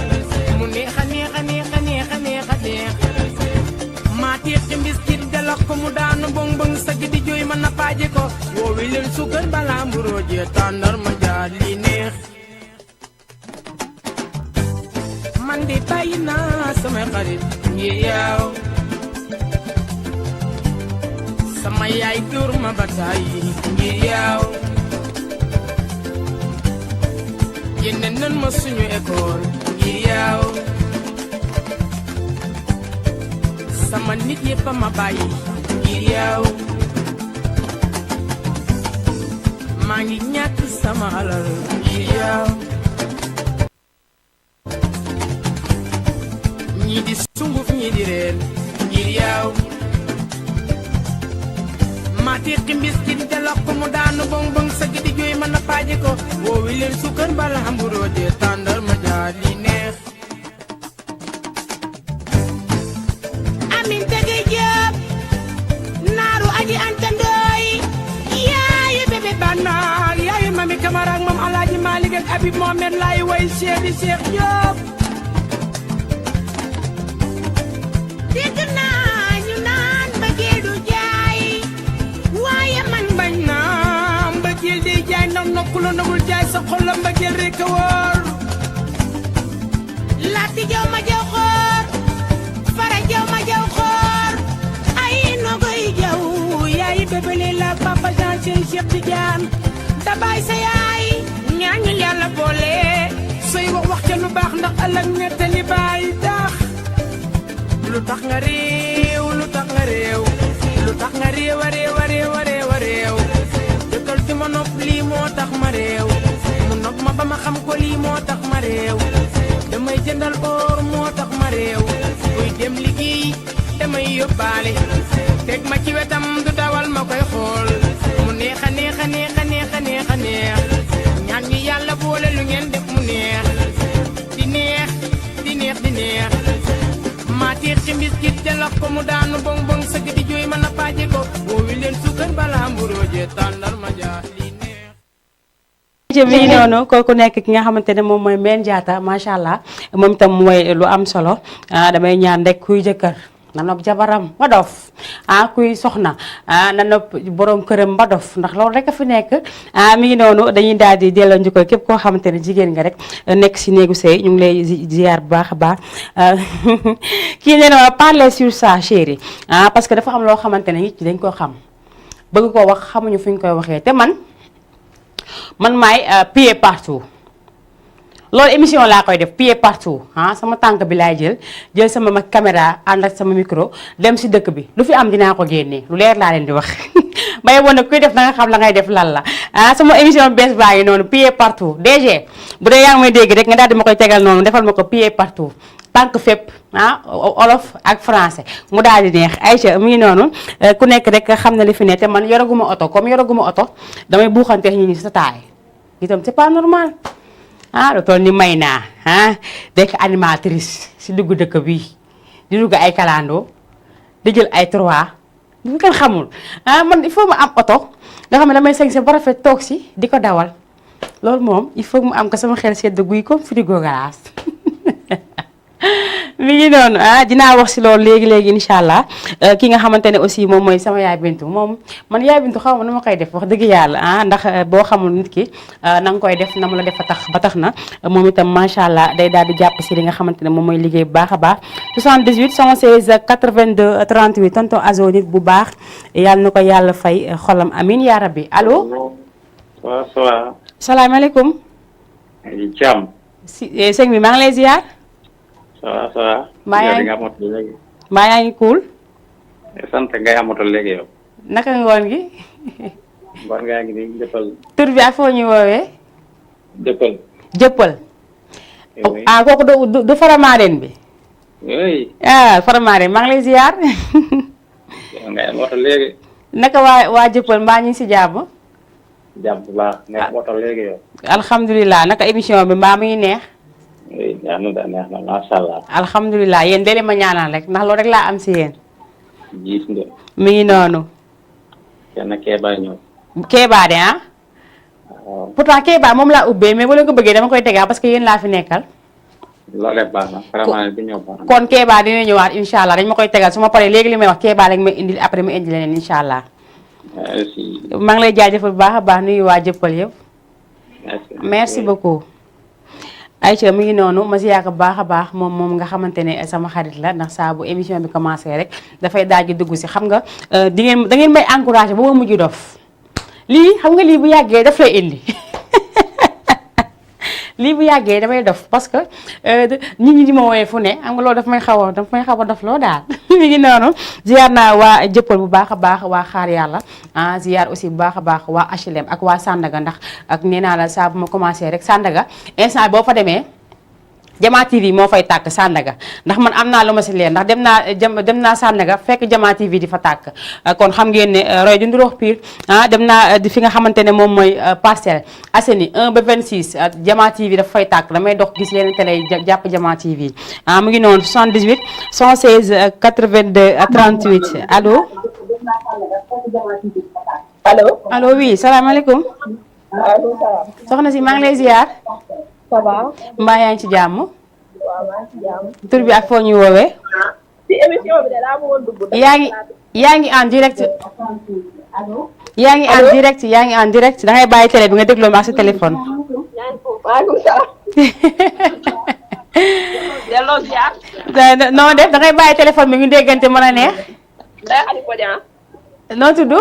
mu neex a neex a neex a neex a neex a neex maa teex ci mbiskit jalox ko mu daanu bong bong sag di jooy ma napaaje ko woowi leen sukkar balaa mburoo jee tàndar ma jaar li neex man di bàyyi naa samay xarit ngir yow sama yaay dur ma ba tàyyi ngir yow yéene nan ma suñu école ngir yow sama nit yëpp a ma bàyyi ngir yow maa ngi ñàkk sama alal ngir yow ñii di sunguf ñii di reen ngir yow maa teqi mbiskit jalox ko mu daanu bong bong sag di jooy ma napaaje ko woowi leen sukkar bala hamburoo dee tàndar ma jaar li neex amin tege jëp naaru aji antandooy yaayu bébé bannaar yaayu mami Camara ak mam alaaji Malik ak Habib Mohamed laay way seedi Cheikh Diop dégg naa ñu naan mbëggeel du jaay waaye man bañ naa mbëggeel day jaay ndax nokku la nagul jaay sa xol la mbëggeel rekk a wóor laati jaw ma jaw xoor fara jaw ma jaw xoor ay nogoy jaw yaay bébélé la papa Jean Cheikh Tidiane da baay sa yaay ñaañu yàlla boole sooy wax ca lu baax ndax ëllëg nettali baay tax lu tax nga réew lu tax nga réew lu tax nga réew a réew a réew a réew a réew dëkkal fi ma nopp lii moo tax ma réew mu nopp ma ba ma xam ko lii moo tax ma réew damay jëndal or moo tax ma réew buy dem liggéey damay yóbbaale teg ma ci wetam du dawal ma koy xool mu neex a neex a neex a neex a neex a neex ñaan ñi yàlla boole lu ngeen def mu neex di neex di neex di neex maa teex ci mbiskit jalox ko mu daanu bong bong sëgg di jooy ma napaaje ko woowi leen sukkar balaa mburoo jee tàndar ma jaar li neex mi ngi noonu kooku nekk ki nga xamante ne moom mooy Mbène Diatta macha allah moom itam mooy lu am solo damay ñaan rek kuy jëkkër na nopp jabaram ba dof kuy soxna na nopp borom këram ba dof ndax loolu rek a fi nekk mi ngi noonu dañuy daal di delloo njukkal képp koo xamante ne jigéen nga rek nekk si néegu sëy ñu ngi lay ziar bu baax a baax kii nee na parler sur ça chérie parce que dafa am loo xamante ne nit ñi dañ koo xam bëgg koo wax xamuñu fu ñu koy waxee te man maay pied partout loolu émission laa koy def pied partout sama tànk bi laay jël sama caméra ànd ak sama micro dem si dëkk bi lu fi am dinaa ko génnee lu leer laa leen di wax may woon kuy def na nga xam la ngay def lan la sama émission bees baa ngi noonu pied partout DG bu dee yaa ngi may dégg rek nga daal di ma koy tegal noonu defal ma ko pied partout tànk fépp olof ak français mu daal di neex Aïcha mu ngi noonu ku nekk rek xam na li fi ne te man yoraguma oto comme yoraguma oto damay buuxante ñi ni sa taay itam c'est pas normal lu toll ni may naa dekk animatrice si dugg dëkk bi di dugg ay kalandoo di jël ay trois bu kenn xamul man il faut ma am oto nga xam ne damay sañ sa ba rafet toog si di ko dawal loolu moom il faut mu am ko sama xel sedd guy comme frigo glace mi ngi noonu dinaa wax si loolu léegi incha allah ki nga xamante ne aussi moom mooy sama yaay Bintu moom man yaay Bintu xaw ma nu ma koy def wax dëgg yàlla ndax boo xamul nit ki na nga koy def na mu la def ba tax na moom itam macha allah day daal di jàpp si li nga xamante ne moom mooy liggéey bu baax a baax 78 116 82 38 tonton Azo nit bu baax yàlla na ko yàlla fay xolam amin yaa rabbi allo. waaw ça va. salaamaaleykum. Thiam. sëñ bi maa ngi lay ziar. ça va. mbaa yaa ngi cool. sant ngay amatul léegi yow. naka ngoon gi. ngoon ngaa ngi nii jëppal. tur bi ak foo ñu woowee. jëppal. kooku du faramaareen bi. oui. faramaareen maa ngi lay ziar. yow ngay amatul léegi. naka waa jëppal mbaa ñu ngi si jàmm. jàmm bu baax ngay amatul léegi yow. alhamdulilah naka émission bi mbaa mu ngi neex. ñaanu da neex na macha allah. alhamdulilah yéen dele ma ñaanal rek ndax loolu rek laa am si yéen. gis nga. mi ngi noonu. kenn Kéba ñëw. Kéba de ah. waaw pourtant Kéba moom laa ubbee mais bu leen ko bëggee dama koy tegaa parce que yéen laa fi nekkal. loolee baax na vraiment bi ñëw baax na. kon Kéba dina ñëwaat incha allah dañ ma koy tegal su ma paree léegi li may wax Kéba rek may indil après ma indi leneen incha allah. merci. maa ngi lay jaajëfal bu baax a baax nuyu waa jëppal yëpp. merci Oui. beaucoup. Aïcha mi ngi noonu ma si yaakaar baax a baax moom nga xamante ne sama xarit la ndax saa bu émission bi commencé rek dafay daal di dugg si xam nga da ngeen may encouragé ba ma mujj dof lii xam nga lii bu yàggee daf lay indi lii bu yàggee damay dof parce que nit ñi di ma woowee fu ne xam nga loolu daf may xaw a dof loo daal mi ngi noonu ziar naa waa jëppal bu baax a baax waa xaar yàlla ah ziar aussi bu baax a baax waa HLM ak waa Sandaga ndax ak nee naa la saa bu ma commencé rek Sandaga instant boo fa demee Jama TV moo fay tàkk Sandaga ndax man am naa lu ma si leer ndax dem naa Sandaga fekk Jama TV di fa tàkk kon xam ngeen ne roy du ndurox pire ah dem naa di fi nga xamante ne moom mooy Parcelles Assainies 1 ba 26 Jama TV dafa fay tàkk damay dox gis yeneen télé yi jàpp Jama TV ah mu ngi noonu 78 116 82 38 allo. allo oui salaamaaleykum. soxna si maa ngi lay ziar. ça va. mbaa yaa ngi ci jàmm. waaw maa ngi ci jàmm. tur bi ak foo ñuy woowee. ci émission bi de laa bëggoon dugg. yaa ngi en direct. yaa ngi en direct da ngay bàyyi télé bi nga dégloo ma ak sa téléphone. maaleykum salaam. delloo ziar. noo def da ngay bàyyi téléphone bi ñu déggante mën a neex. Ndeye Khady Bodian. noo tudd.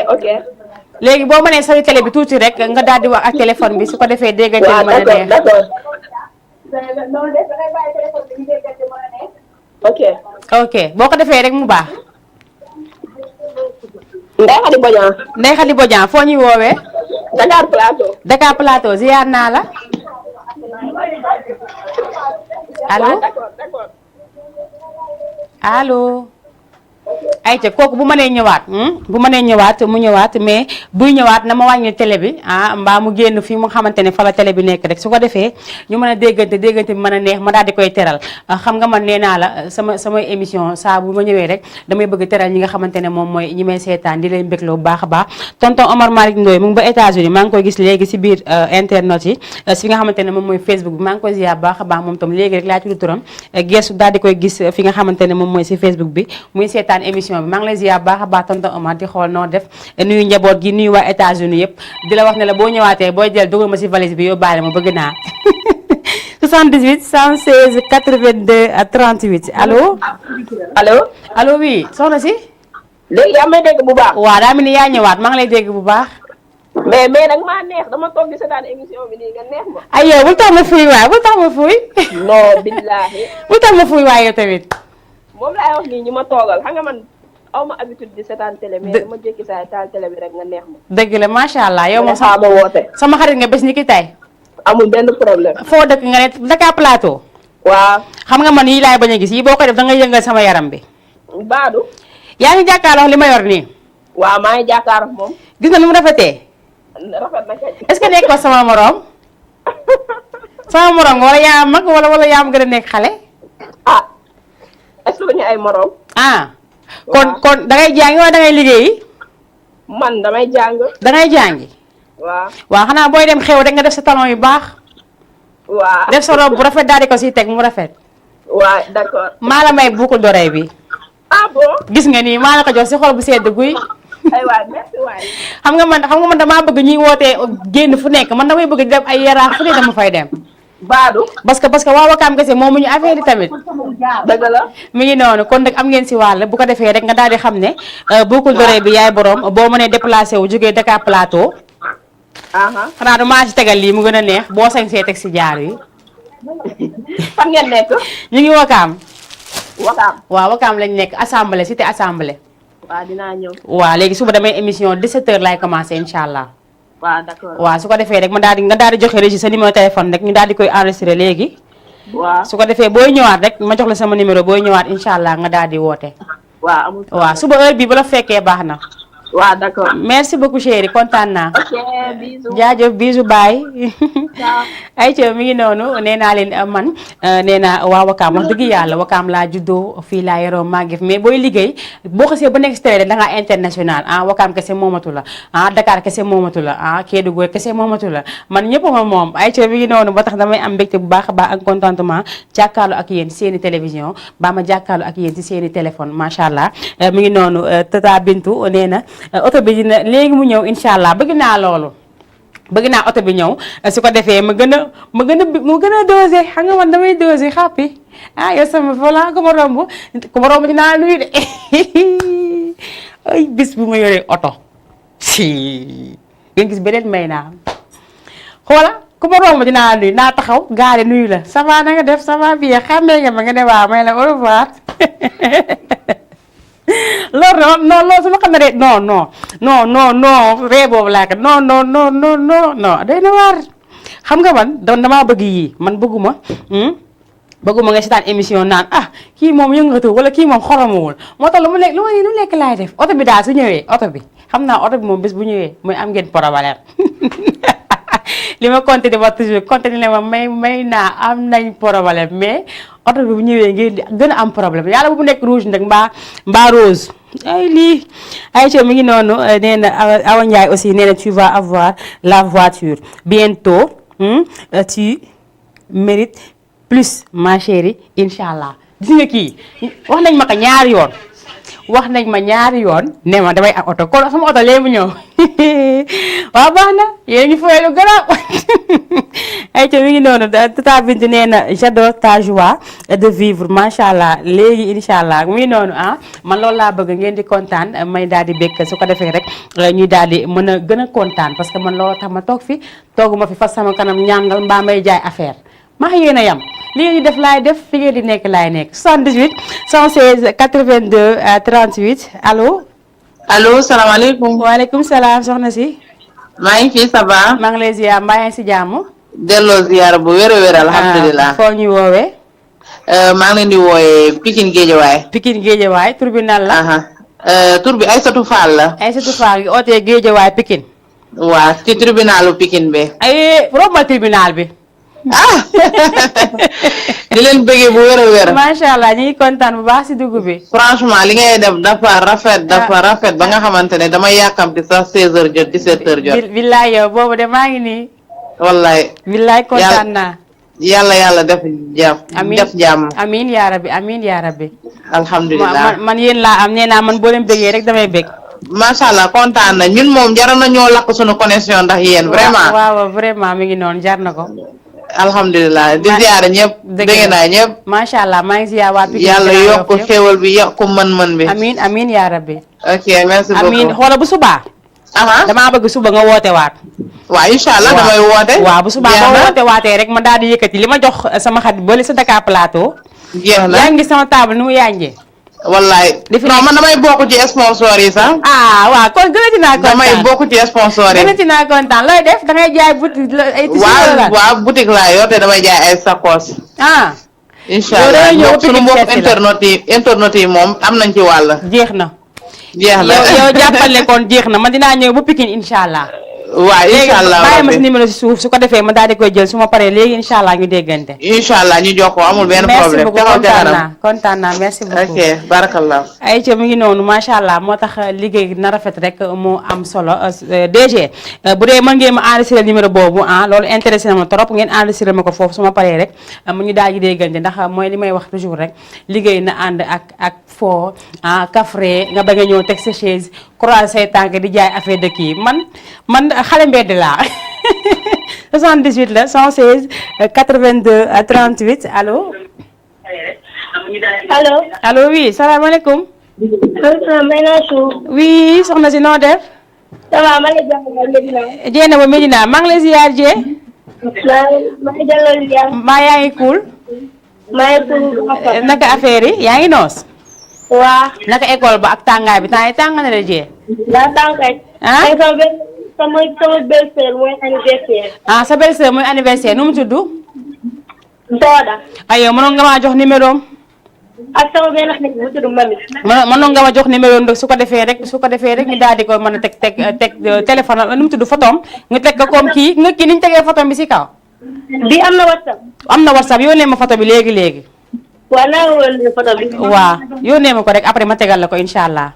ok. léegi boo mënee sori télé bi tuuti rek nga daal di wax ak téléphone bi su ko defee déggante waaw mën a neex. d'accord. ok. ok boo ko defee rek mu baax. Ndeye Khady Bodian. Ndeye Khady Bodian foo ñuy woowee. Dakar Plateau. Dakar Plateau ziar naa la. allo waaw d'accord. allo. ayca kooku bu mënee ñëwaat mu ñëwaat mais buy ñëwaat na ma wàññi télé bi ah mbaa mu génn fii mu xamante ne fa la télé bi nekk rek su ko defee ñu mën a déggante bi mën a neex ma daal di koy teral xam nga man nee naa la sama émission saa bu ma ñëwee rek damay bëgg teral ñi nga xamante ne moom mooy ñi may seetaan di leen bégloo bu baax a baax tonton Omar Malick Ndoye mu ngi ba États-Unis maa ngi koy gis léegi si biir internet yi fi nga xamante ne moom mooy Facebook bi maa ngi koy ziar bu baax a baax moom tam léegi rek laa tudd turam gestu daal di koy gis fi nga xamante ne moom mooy si Facebook bi muy seetaan émission bi maa ngi lay ziar baax a baax tonton Omar di xool noo def nuyu njaboot gi nuyu waa États-Unis yëpp di la wax ne la boo ñëwaatee booy jël dugal ma si valise bi yóbbaale ma bëgg naa 78 116 82 38 allo. allo oui soxna si. léegi yaa may dégg bu baax. waaw daa mel ni yaa ñëwaat maa ngi lay dégg bu baax. mais nag maa neex dama toog di seetaan émission bi nii nga neex ma. ay yow bul tax ma fuuy waay bul tax ma fuuy. non billaahi. bul tax ma fuuy waay yow tamit. moom laay wax nii ñu ma toogal xam nga man aw ma habitude di seetaan télé mais dama jékki saa taal télé bi rek nga neex ma. dëgg la macha allah yow moom ma woote. sama xarit nga bés ni ki tey. amul benn problème. foo dëkk nga ne Dakar Plateau. waaw. xam nga man yii laay bañ a gis yi boo ko def da ngay yëngal sama yaram bi. Baadu. yaa ngi jàkkaarloo li ma yor nii. waaw maa ngi jàkkaarloo moom. gis nga ni mu rafetee. rafet na kay. est-ce que nekkoo sama morom. sama morom nga wala yaa mag wala yaa am gën a nekk xale. ah est-ce que ñu ay morom. ah. kon da ngay jàngi wala da ngay liggéeyi. man damay jàng. da ngay jàngi. waaw xanaa booy dem xew rek nga def sa talon yu baax. waaw def sa robe bu rafet daal di ko siy teg mu rafet. waaw d'accord. maa la may boucle d'oreille bi. ah bon. gis nga nii maa la ko jox si xol bu sedd guy. ay waay merci waay. xam nga man damaa bëgg ñuy wootee génn fu nekk man damay bëgg di dem ay yaraax fu ne dama fay dem. Baadu. parce que waa Wakaam kese moomu ñu affaire yi tamit. dëgg la. mi ngi noonu kon nag am ngeen si wàll bu ko defee rek nga daal di xam ne boucle d'oreille bi yaay borom boo mënee déplacé wu jógee Dakar Plateau. xanaa du maa si tegal lii mu gën a neex boo sañ see teg si jaar yi. fan ngeen nekk. ñu ngi Wakaam. Wakaam. waaw Wakaam lañ nekk assemblée cité assemblée. waaw dinaa ñëw. waaw léegi suba damay émission 17h laay commencé incha allah. waaw d'accord. waaw su ko defee rek nga daal di joxe régie sa numéro téléphone rek ñu daal di koy enregistré léegi. waaw su ko defee booy ñëwaat rek ma jox la sama numéro booy ñëwaat incha allah nga daal di woote. waaw amul. waaw suba heure bi bu la fekkee baax na. waaw d'accord. merci beaucoup chérie kontaan naa. ok bisous. jaajëf bisu baay. Ciao. ayca mi ngi noonu nee naa leen man nee naa waa Wakaam wax dëgg yàlla Wakaam laa juddoo fii laa yoroo màggee mais booy liggéey boo xasee ba nekk si télé da ngaa international Wakaam kese moomatu la Dakar kese moomatu la Kédougou kese moomatu la man ñëpp ma moom ayca mi ngi noonu ba tax damay am mbégte bu baax a baax ak contentement jàkkaarloo ak yéen seeni télévision ba ma jàkkaarloo ak yéen si seeni téléphone macha allah mi ngi noonu Tata Bintu nee na oto bi dina léegi mu ñëw incha allah bëgg naa loolu. bëgg naa oto bi ñëw su ko defee ma gën a dosé xam nga man damay dosé xàppi yow sama volant ku ma romb dinaa nuyu de ay bis bu ma yoree oto si ngeen gis beneen may naa xoola ku ma romb dinaa nuyu naa taxaw gaare nuyu la ça va na nga def ça va bien xàmmee nga ma nga ne waaw may la au revoir loolu loolu su ma xam ne de non ree boobu laa ko non day na waar xam nga man damaa bëgg yii man bëgguma nga seetaan émission naan kii moom yëngatu wala kii moom xoromawul moo tax lu nekk laay def oto bi daal su ñëwee oto bi xam naa oto bi moom bés bu ñëwee mooy am ngeen problème li ma continué wax toujours continué ma may naa am nañ problème mais oto bi bu ñëwee ngeen di gën a am problème yàlla bu mu nekk rouge nag mbaa rose ay lii Aïcha mi ngi noonu nee na Awa Ndiaye aussi nee na tu vas avoir la voiture bientôt tu mérites plus ma chérie incha allah gis nga kii wax nañ ma ko ñaari yoon ne ma damay am oto kon sama oto léegi mu ñëw waaw baax na yéen ñu fooy lu garaaw Aïcha mi ngi noonu Tata Bintu nee na j'adore ta joie de vivre macha allah léegi incha allah mi ngi noonu man loolu laa bëgg ngeen di kontaan may daal di békk su ko defee rek ñuy daal di mën a gën a kontaan parce que man loolu tax ma toog fi tooguma fi fas sama kanam ñàngal mbaa may jaay affaire maa yéen a yam li ngeen di def laay def fi ngeen di nekk laay nekk 78 116 82 38 allo. allo salaamaaleykum. waaleykum salaam soxna si. maa ngi fi ça va. maa ngi lay ziar mbaa yaa ngi si jàmm. delloo ziar bu wér a wér alhamdulilah. foo ñuy woowee. maa ngi leen di wooyee Pikine Géejawaay. Pikine Géejawaay tur bi nan la. tur bi Aïssatou Fall la. Aïssatou Fall gi ootee Géejawaay Pikine. waa ci tribunalu Pikine bi. ay rombal tribunal bi. di leen bëggee bu wér a wér. macha allah ñu ngi kontaan bu baax si dugub bi. franchement li ngay def dafa rafet ba nga xamante ne damay yàkkamti sax 16h jot 17h jot. billaay yow boobu de maa ngi nii. wallaay. billaay kontaan naa. yàlla def jàmm. def jàmm. amiin yaa rabbi amiin yaa rabbi. alhamdulilah man yéen laa am nee naa man boo leen bëggee rek damay bëgg. macha allah kontaan na ñun moom jar na ñoo lakk suñu connexion ndax yéen. vraiment waaw vraiment mi ngi noonu jar na ko. alhamdulilah di ziare ñëpp. dégg naa ñëpp. macha allah maa ngi ziare waa Pikine. yàlla yokk xéwal bi yokk mën-mën bi. amiin yaa rabbi. ok merci beaucoup amiin xoola bu subaa. damaa bëgg suba nga woote waat. waaw incha allah damay woote. waaw bu subaa nga woote waatee rek ma daal di yëkkati li ma jox sama xarit boole sa Dakar Plateau. jeex na yaa ngi sama table nu mu yànjee. wallaay. non man damay bokk ci sponsor yi sax. waaw kon gënati naa kontaan damay bokk ci sponsor yi. gënati naa kontaan looy def da ngay jaay boutique ay tissus waaw boutique laa yor te damay jaay ay sakos. incha allah sunu mbokk internet yi moom am nañ ci wàll. jeex na. jeex na yow jàppale kon jeex na man dinaa ñëw ba Pikine incha allah. waaw incha allah bàyyi ma si numéro si suuf su ko defee ma daal di koy jël su ma paree léegi incha allah ñu déggante. incha allah ñu jox ko amul benn problème. kontaan naa merci beaucoup. ok barakallah. Aïcha mi ngi noonu macha allah moo tax liggéey na rafet rek moo am solo DG bu dee mën ngeen ma enregistré numéro boobu loolu intéressé na ma trop ngeen enregistré ma ko foofu su ma paree rek mu ñu daal di déggante ndax mooy li may wax toujours rek liggéey na ànd ak foo kafre nga bëgg a ñëw teg sa chaise croiser say tànk di jaay affaire dëkk yi man xale mbedd laa 78 la 116 82 38 allo. allo oui salaamaaleykum. oui soxna si noo def. ça va ma lay jàllale Medina. Jéena ba Medina maa ngi lay ziar Jee. maa ngi jàllale ziar. maa yaa ngi cool. maa ngi cool. naka affaire yi yaa ngi noos. waa. naka école ba ak tàngaay bi temps yi tàng na la Jee. daa tàngaay. sama belle-sœur mooy anniversaire. sa belle-sœur mooy anniversaire nu mu tudd. Soda. aywa mënoon nga maa jox numéro am. ak sama benn xarit bu tudd Mami. mënoon nga ma jox numéro su ko defee rek ñu daal di ko mën a teg téléphone nu mu tudd photom nga teg ko comme kii nga kii ni ñu tegee photom bi si kaw. bi am na WhatsApp. am na WhatsApp yónnee ma photo bi léegi. waaw naa la woon photo bi. waaw yónnee ma ko rek après ma tegal la ko incha allah.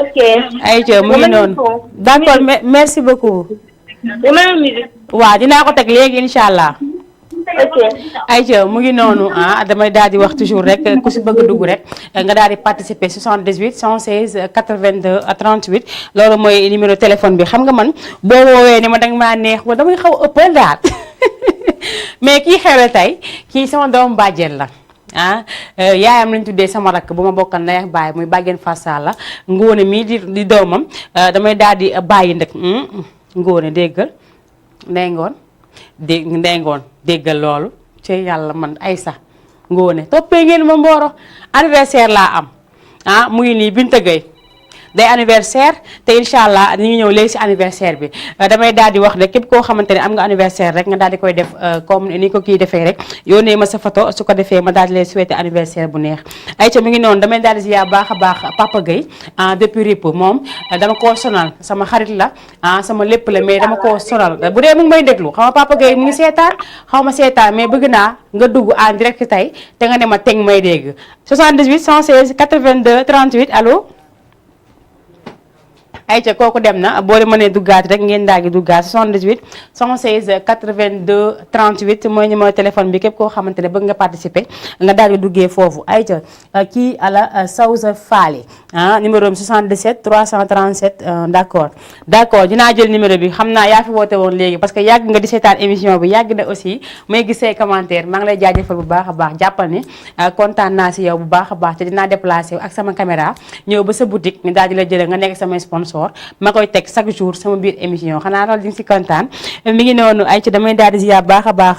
ok. ayca mu ngi noonu. d'accord merci beaucoup. waaw dinaa ko teg léegi incha allah. ok. ayca mu ngi noonu damay daal di wax toujours rek ku si bëgg dugg rek nga daal di participer 78 116 82 38 loolu mooy numéro téléphone bi xam nga man boo woowee ni ma danga maa neex wala damay xaw a ëppal daal mais kii xewle tey kii sama doomu bàjjen la yaayam lañ tuddee sama rakk bu ma bokkal ndey ak baay muy bàjjen Fassal la Ngóone mii di doomam damay daal di bàyyi ndëkk Ngóone déggal ndengoon déggal loolu ci yàlla man ay sax Ngóone toppee ngeen ma mbooro anniversaire laa am mu ngi nii Binta Gueye day anniversaire te incha allah ñu ngi ñëw léegi si anniversaire bi damay daal di wax rek képp koo xamante ne am nga anniversaire rek nga daal di koy def comme ni ko kii defee rek yónnee ma sa photo su ko defee ma daal di lay souhaiter anniversaire bu neex ayca mi ngi noonu damay daal di ziar baax a baax Papa Gueye depuis RIP moom dama koo sonal sama xarit la sama lépp la mais dama koo sonal bu dee mu ngi may déglu xaw ma Papa Gueye mu ngi seetaan xaw ma seetaan mais bëgg naa nga dugg en direct tey te nga ne ma teg may dégg 78 116 82 38 allo. ayca kooku dem na boo leen mënee duggaat rek ngeen daal di duggaat 78 116 82 38 mooy numéro téléphone bi képp koo xamante ne bëgg nga participer nga daal di duggee foofu ayca kii ala Sawsa Faale numéro bi 77 337 d'accord dinaa jël numéro bi xam naa yaa fi woote woon léegi parce que yàgg nga di seetaan émission bi yàgg na aussi may gis say commentaire maa ngi lay jaajëfal bu baax a baax jàppal ni kontaan naa si yow bu baax a baax te dinaa déplacé ak sama caméra ñëw ba sa boutique ñu daal di la jëlee nga nekk sama sponsor ma koy teg chaque jour sama biir émission xanaa loolu di nga si kontaan mi ngi noonu Aïcha damay daal di ziar baax a baax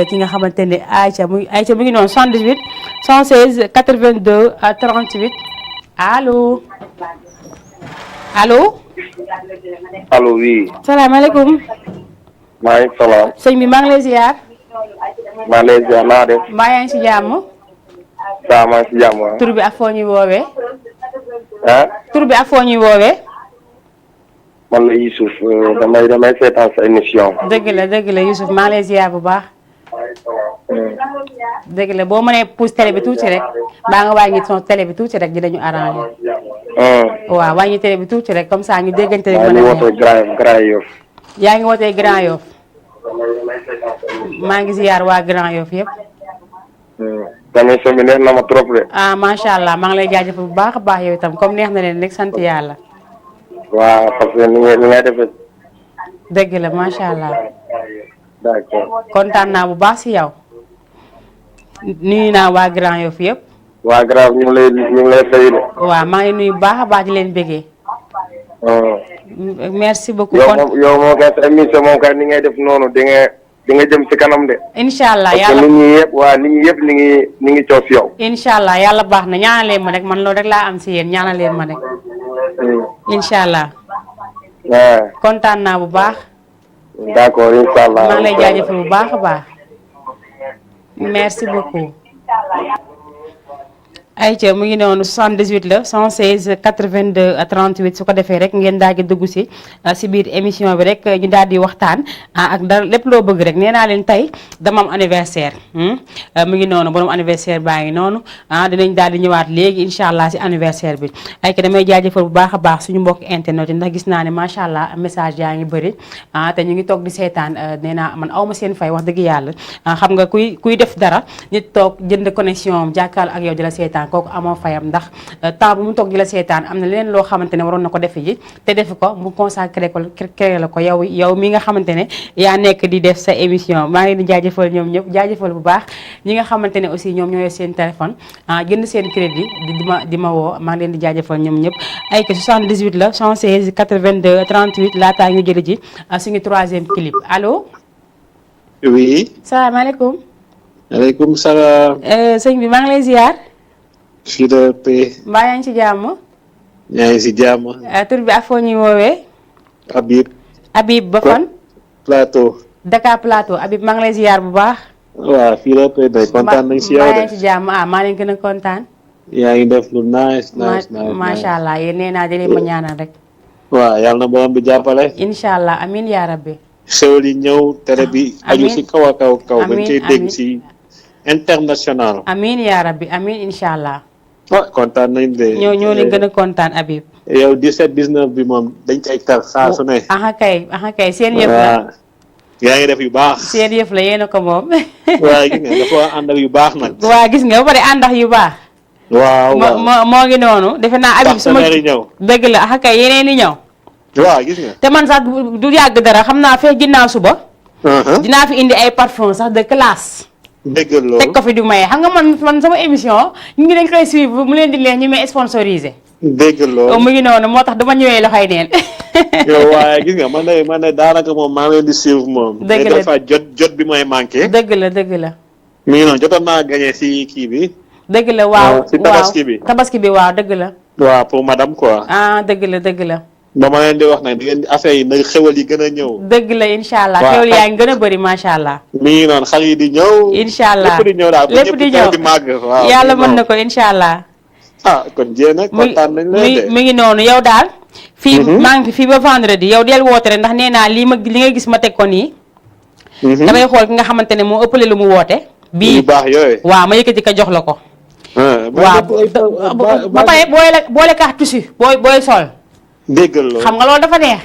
ki nga xamante ne Aïcha mu ngi noonu 78 116 82 38 allo. allo oui. salaamaaleykum. maaleykum salaam. sëñ bi maa ngi lay ziar. maa ngi lay ziar naa def. mbaa yaa ngi si jàmm. saa maa ngi si jàmm waaw. tur bi ak foo ñuy woowee. tur bi ak foo ñuy woowee. man la Youssouf damay seetaan sa émission. dëgg la Youssouf maa ngi lay ziar bu baax. dëgg la boo mënee pousse télé bi tuuti rek baa nga wàññi son télé bi tuuti rek dinañu arrangé. waaw wàññi télé bi tuuti rek comme ça ñu déggante rek. mën a wootee Grand Yoff. yaa ngi wootee Grand Yoff. maa ngi ziar waa Grand Yoff yëpp. tamit émission bi neex na ma trop de. macha allah maa ngi lay jaajëfal bu baax a baax yow itam comme neex na leen rek sant yàlla. waaw parce que ni ngay defee. dëgg la macha allah. d'accord. kontaan naa bu baax si yow. nuyu naa waa Grand Yoff yëpp. waa Grand ñu ngi lay fay de. waaw maa ngi nuyu bu baax a baax di leen bëggee. merci beaucoup. yow moo kay sa émission moom kay ni ngay def noonu di nga jëm ci kanam de. incha allah yàlla parce que nit ñi yëpp ni ngi coof yow. incha allah yàlla baax na ñaanal leen ma rek man loolu rek laa am si yéen ñaanal leen ma rek. incha allah. kontaan naa bu baax. d'accord incha allah. maa ngi lay jaajëfal bu baax a baax. merci beaucoup. ayca mu ngi noonu 78 la 116 82 38 su ko defee rek ngeen daal di dugg si biir émission bi rek ñu daal di waxtaan ak dara lépp loo bëgg rek nee naa leen tey dama am anniversaire mu ngi noonu borom anniversaire baa ngi noonu dinañ daal di ñëwaat léegi incha allah si anniversaire bi. ayca damay jaajëfal bu baax a baax suñu mbokk internet yi ndax gis naa ne macha allah message yaa ngi bëri te ñu ngi toog di seetaan nee naa man awma seen fay wax dëgg yàlla xam nga kuy def dara nit toog jënd connexion am jàkkaarloo ak yow di la seetaan kooku amoo fayam ndax temps bu mu toog di la seetaan am na leneen loo xamante ne waroon na ko defe ji te defi ko mu consacré ko créé la ko yow mi nga xamante ne yaa nekk di def sa émission maa ngi leen di jaajëfal ñoom ñëpp jaajëfal bu baax ñi nga xamante ne aussi ñoom ñoo yor seen téléphone jënd seen crédit di ma woo maa ngi leen di jaajëfal ñoom ñëpp ay que 78 la 116 82 38 laataa ñu jëli ji suñu troisième clip allo. oui. salaamaaleykum. maaleykum salaam. sëñ bi maa ngi lay ziar. fii de paix. mbaa yaa ngi ci jàmm. yaa ngi si jàmm. tur bi ak foo ñuy woowee. Habib. Habib ba fan. Plateau. Dakar Plateau Habib maa ngi lay ziar bu baax. waaw fii la P day kontaan nañ si yow maa ngi de. ci jàmm maa leen gën a kontaan. yaa ngi def lu nice. macha allah yéen nee naa di leen ma ñaanal rek. waaw yàlla na borom bi jàppale. incha allah amiin yaa rabbi. xéwal yi ñëw télé bi. aju si kaw a kaw kaw. bañ cee dégg si international. amiin yaa rabbi amiin incha allah. kontaan nañ de. ñoo leen gën a kontaan Habib. yow 17 19 bi moom dañ cay tar saa su ne. aha kay seen yëf la. yaa ngi def yu baax. seen yëf la yéen a ko moom. waaw gis nga dafa ànd ak yu baax nag. waaw gis nga ba pare ànd ak yu baax. waaw moo ngi noonu defe naa Habib su ma ñëw. dëgg la aha kay yeneen i ñëw. waaw gis nga. te man sax du yàgg dara xam naa fee ginnaaw suba. dinaa fi indi ay parfum sax de classe. dëgg loolu teg ko fi du maye xam nga man sama émission ñu ngi dañ koy suivre mu leen di leen ñu may sponsorisé. dëgg loolu mu ngi noonu moo tax dama ñëwee loxoy neen. yow waaye gis nga man de daanaka moom maa ngi leen di suivre moom. dëgg la dafa jot bi mooy manqué. dëgg la. mi ngi noonu jotoon naa gagné si kii bi. dëgg la waaw si tabaski bi waaw dëgg la. waaw pour madame quoi. dëgg la. ba ma leen di wax nag di ngeen affaire yi nag xewal yi gën a ñëw. dëgg la incha allah xewal yaa ngi gën a bëri macha allah. mi ngi noonu xar yi di ñëw. incha allah lépp di ñëw daal lépp di ñëw di màgg. waaw yàlla mën na ko incha allah. kon jéem a kontaan nañ leen de. mi ngi noonu yow daal. fii maa ngi fii ba vendredi yow del woote rek ndax nee naa li nga gis ma teg ko nii. damay xool ki nga xamante ne moo ëppale lu mu woote. bii baax yooyu. waaw ma yëkkati ko jox la ko. waaw ba pare boole kaax tissu booy sol. déggal loolu xam nga loolu dafa neex.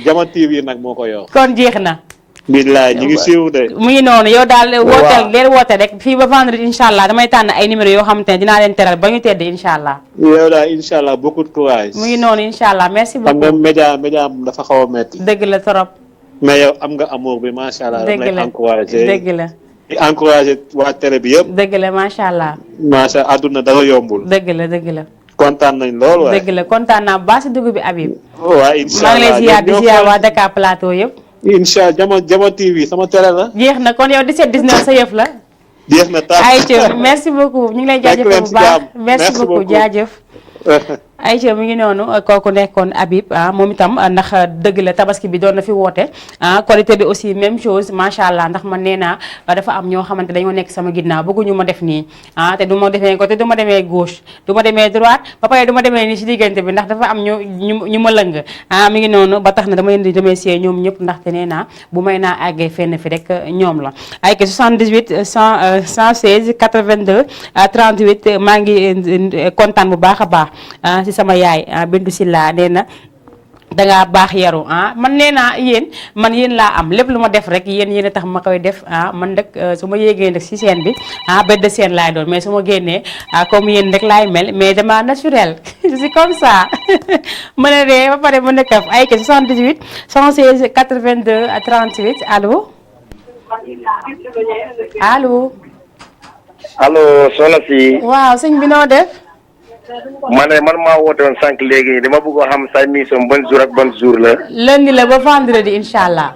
Jama TV nag moo ko yor. kon jeex na. billaay ñu ngi siiw de. mu ngi noonu yow daal wooteel woote rek fii ba vendredi incha allah damay tànn ay numéro yoo xamante ne dinaa leen teral ba ñu tedd incha allah. yow daal incha allah beaucoup de courage. mu ngi noonu incha allah merci beaucoup. xam nga média dafa xaw a metti. dëgg la trop. mais yow am nga amour bi macha allah. dëgg la encouragé dëgg la. di encouragé waa télé bi yëpp. dëgg la macha allah. macha àdduna dara yombul. dëgg la. kontaan nañ lool waaye. dëgg la kontaan naa bu baax si dugub bi Habib. waaw incha maa ngi lay allah di ziar waa Dakar Plateau yëpp. incha allah Jama TV sama télé la. jeex na kon yow 17 19 sa yëf la. jeex na taal ayca merci beaucoup ñu ngi lay jaajëfal bu baax merci beaucoup jaajëf. ayca mi ngi noonu kooku nekkoon Habib moom itam ndax dëgg la tabaski bi doon na fi woote qualité bi aussi même chose macha allah ndax man nee naa dafa am ñoo xamante dañoo nekk sama ginnaaw bëgguñu ma def nii te du ma defee côté du ma demee gauche du ma demee droite ba pare du ma demee nii si diggante bi ndax dafa am ñu ma lëng mi ngi noonu ba tax na dama leen di remercier ñoom ñëpp ndaxte nee naa bu may naa àggee fenn fi rek ñoom la ay que 78 116 82 38 maa ngi kontaan bu baax a baax si sama yaay Bintu Silla nee na dangaa baax yaru man nee naa yéen laa am lépp lu ma def rek yéen a tax ma koy def man nag su ma yéegee nag si scène bi bête de scène laay doon mais su ma génnee comme yéen rek laay mel mais dama naturel je suis comme ça ma ne ree ba pare mën a kaf ay ke 78 116 82 38 allo soxna si. waaw sëñ bi noo def. man maa woote woon sànq léegi dama bëgg a xam sa émission ban jour ak ban jour la. lundi la ba vendredi incha allah.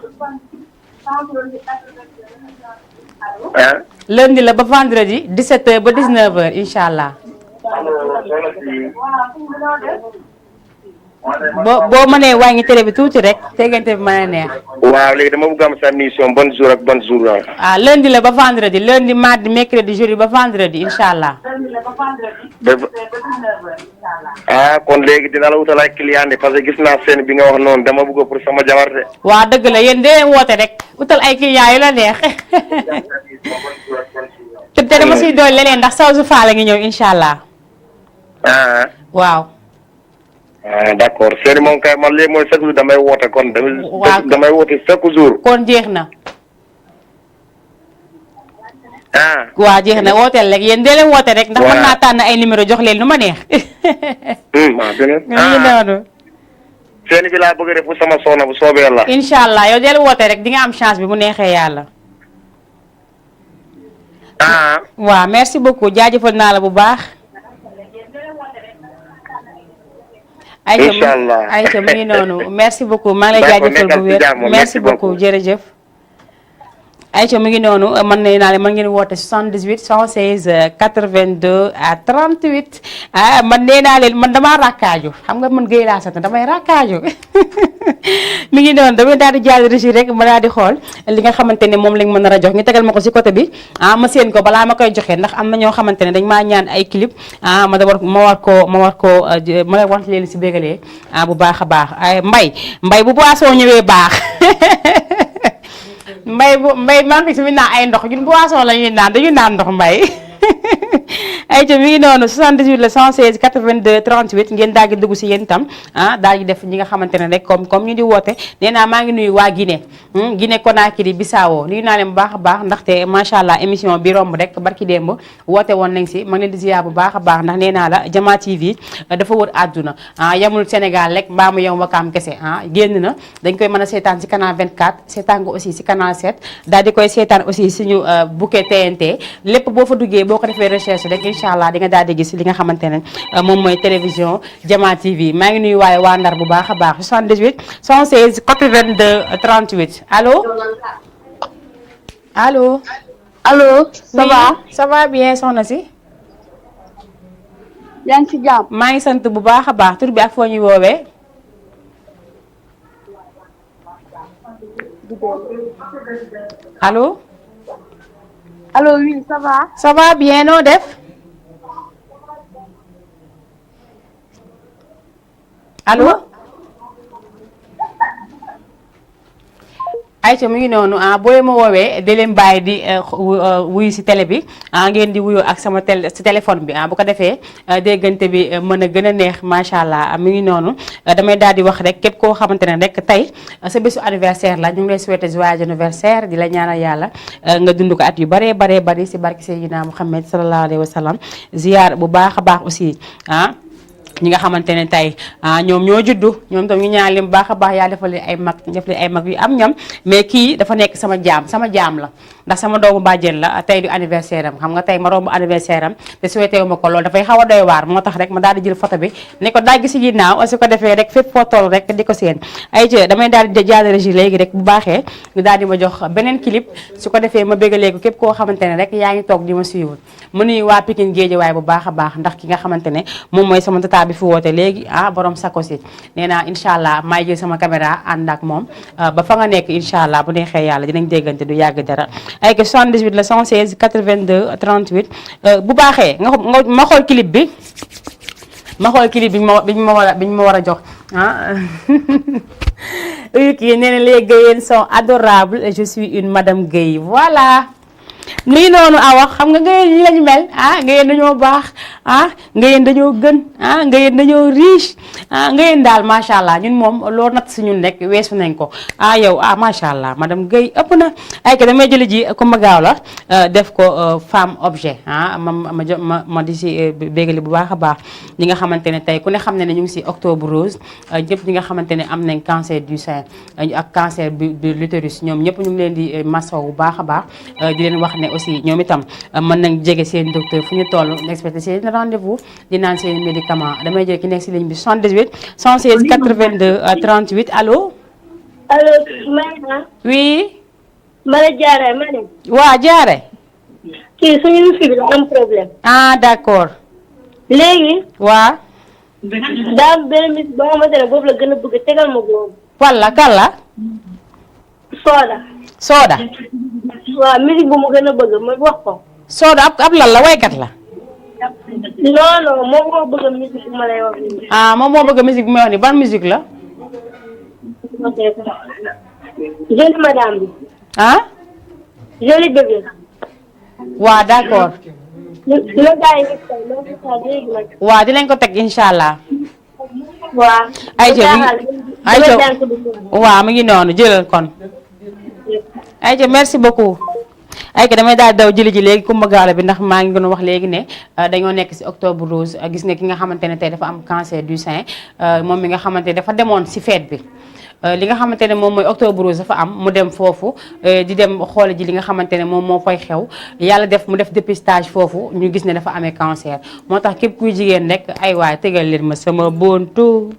lundi la ba vendredi 17h ba 19h incha allah. boo mënee wàññi télé bi tuuti rek tegante bi mën a neex. waaw léegi dama bëgg a xam sa émission ban jour ak ban jour la. lundi la ba vendredi lundi mardi mercredi jeudi ba vendredi incha allah. kon léegi dina la wutal ay client de parce que gis naa seen bi nga wax noonu dama bëgg pour sama jabar de. waaw dëgg la yéen dee woote rek wutal ay client yu la neex te dama siy doon leneen ndax saw su faala ngi ñëw incha allah. waaw. d'accord seen moom kay man léegi mooy chaque jour damay woote kon. damay woote chaque jour. kon jeex na. waaw jeex na wooteel rek yéen dee leen woote rek. ndax mën naa tànn ay numéro jox leen lu ma neex. noonu. seen bi laa bëgg a def pour sama soxna bu soobee yàlla. incha allah yow deel woote rek di nga am chance bi bu neexee yàlla. waaw merci beaucoup jaajëfal naa la bu baax. incha allah ayca mu ngi noonu merci beaucoup maa ngi lay jaajëfal bu wér merci beaucoup jërëjëf. ayca mu ngi noonu man nee naa leen man ngeen woote 78 116 82 à 38 man nee naa leen man damaa rakkaaju xam nga man Guèye laa sant damay rakkaaju mi ngi noonu damay daal di jàll régie rek ma daal di xool li nga xamante ne moom lañ mën a jox ñu tegal ma ko si côté bi ma seen ko balaa ma koy joxe ndax am na ñoo xamante ne dañ maa ñaan ay clip ma war koo leen si bégalee bu baax a baax mbay bu boisson ñëwee baax mbay man fi si mi naan ay ndox ñun boisson la ñuy naan dañuy naan ndox mbay ay ca mi ngi noonu 78 la 116 82 38 ngeen daal di dugg si yéen itam daal di def ñi nga xamante ne rek comme ñu di woote nee naa maa ngi nuyu waa Guinée Guinée Conakry Bissau nuyu naa leen bu baax a baax ndaxte macha allah émission bi romb rek barki démb woote woon nañ si ma ngi leen di ziar bu baax a baax ndax nee naa la Jama TV dafa wër àdduna yamul Sénégal rek mbaa mu yem Wakaam kese génn na dañ koy mën a seetaan si canal 24 seetaan ko aussi si canal 7 daal di koy seetaan aussi suñu bouquet TNT lépp boo fa duggee boo ko defee recherche rek incha allah di nga daal di gis li nga xamante ne moom mooy télévision Jama TV maa ngi nuyu waaye waa Ndar bu baax a baax 78 116 82 38 allo. allo. allo. ça va ça va bien soxna si. yaa ngi ci jàmm. maa ngi sant bu baax a baax tur bi ak foo ñuy woowee. allo. allo oui ça va. ça va bien noo def. allo. ayca mu ngi noonu booy ma woowee di leen bàyyi di wuyu si télé bi ngeen di wuyoo ak sama si téléphone bi bu ko defee déggante bi mën a gën a neex macha allah mu ngi noonu damay daal di wax rek képp koo xamante ne rek tey sa bésu anniversaire la ñu ngi lay souhaiter joyeux anniversaire di la ñaanal yàlla nga dund ko at yu baree bari si barke Seydina Muhammad sallallahu alayhi wa sallam ziar bu baax a baax aussi ñi nga xamante ne tey ñoom ñoo juddu ñoom tam ñu ñaan leen baax a baax yaa defal leen ay mag def leen ay mag yu am ñam mais kii dafa nekk sama jaam la ndax sama doomu bàjjen la tey du anniversaire am xam nga tey ma romb anniversaire am te souhaité wu ma ko loolu dafay xaw a doy waar moo tax rek ma daal di jël photo bi ne ko dagg si ginnaaw su ko defee rek fépp foo toll rek di ko seen ay jë damay daal di jàll régie léegi rek bu baaxee ñu daal di ma jox beneen clip su ko defee ma bégalee ko képp koo xamante ne rek yaa ngi toog di ma suivre mu nuyu waa Pikine Guédiawaye bu baax a baax ndax ki nga xamante ne moom mooy sama tata bi fi woote léegi borom sakosi nee naa incha allah maay jël sama caméra ànd ak moom ba fa nga nekk incha allah bu neexee yàlla dinañ déggante du yàgg dara ay que 78 la 116 82 38 bu baaxee nga ma xool clip bi bi ñu ma war a jox kii nee na les Guèyens sont adorables et je suis une madame Guèye voilà nii noonu awa xam nga Guèyeen ñi lañu mel Guèyeen dañoo baax Guèyeen dañoo gën Guèyeen dañoo riche Guèyeen daal macha allah ñun moom loo natt si ñun rek weesu nañ ko yow macha allah madame Guèye ëpp na ay ka damay jëli ji Kumba Gaaw la def ko femme objet ma di si bégali bu baax a baax ñi nga xamante ne tey ku ne xam ne ne ñu ngi si octobre rose ñëpp ñi nga xamante ne am nañ cancer du sein ak cancer de l'utérus ñoom ñëpp ñu ngi leen di masaw bu baax a baax di leen wax ne aussi ñoom itam mën nañ jege seen docteur fu ñu toll respecté seen rendez-vous di naan seen médicament damay jël ki nekk si ligne bi 78 116 82 38 allo. allo Mayna. oui. Mala Diarra ma ne. waa Diarra. kii suñu fi bi la am problème. d'accord. léegi. waa. daam benn mis ba nga xamante ne boobu la gën a bëgg tegal ma boobu. kalla. Soda. waaw musique bu mu gën a bëgg ma wax ko. Soda ab lan la waykat la. non moom moo bëgg musique bu ma lay wax nii. moom moo bëgg musique bu may wax nii ban musique la. ok jolie madame bi. jolie bébé. waaw d'accord. dina gaa yi léegi nag. waaw dinañ ko teg incha allah. waaw. waaw mu ngi noonu jëlal kon. ayca merci beaucoup. ayca damay daal daw jëli ji léegi Kumba Gaaw bi ndax maa ngi doon wax léegi ne dañoo nekk ci octobre rose gis nga ki nga xamante ne tey dafa am cancer du sein moom mi nga xamante ne dafa demoon ci fête bi. li nga xamante ne moom mooy octobre rose dafa am mu dem foofu di dem xoole ji li nga xamante ne moom moo fay xew yàlla def mu def dépistage foofu ñu gis ne dafa amee cancer moo tax képp kuy jigéen rek ay waay tegal leen ma sama bontu.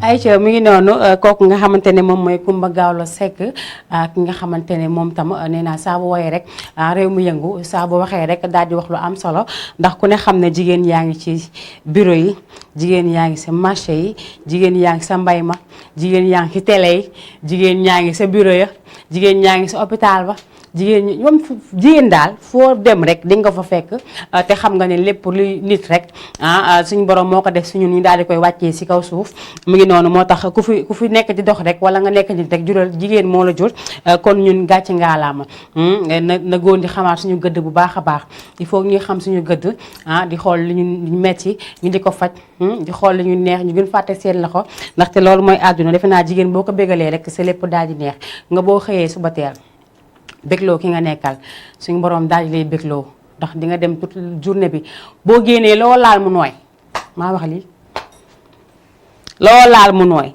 ayca mi ngi noonu kooku nga xamante ne moom mooy Coumba Gawlo Seck ki nga xamante ne moom tam nee naa saa bu woyee rek réew mu yëngu saa bu waxee rek daal di wax lu am solo ndax ku ne xam ne jigéen yaa ngi ci bureau yi jigéen yaa ngi sa marché yi jigéen yaa ngi sa mbay ma jigéen yaa ngi ci télé yi jigéen ñaa ngi sa bureau ya jigéen ñaa ngi sa hôpital ba jigéen ñi moom jigéen daal foo dem rek di nga fa fekk te xam nga ne lépp luy nit rek suñu borom moo ko def suñu ñu daal di koy wàccee si kaw suuf mu ngi noonu moo tax ku fi nekk di dox rek wala nga nekk nit rek jural jigéen moo la jur kon ñun gàcce ngaalaama na góor di xamaat suñu gëdd bu baax a baax il faut ñuy xam suñu gëdd di xool li ñu metti ñu di ko faj di xool li ñu neex ñu gën fàtte seen loxo ndaxte loolu mooy àdduna defe naa jigéen boo ko bégalee rek sa lépp daal di neex nga boo xëyee suba teel bégloo ki nga nekkal suñu borom daal di lay bégloo ndax di nga dem toute journée bi boo génnee loo laal mu nooy maa wax lii loo laal mu nooy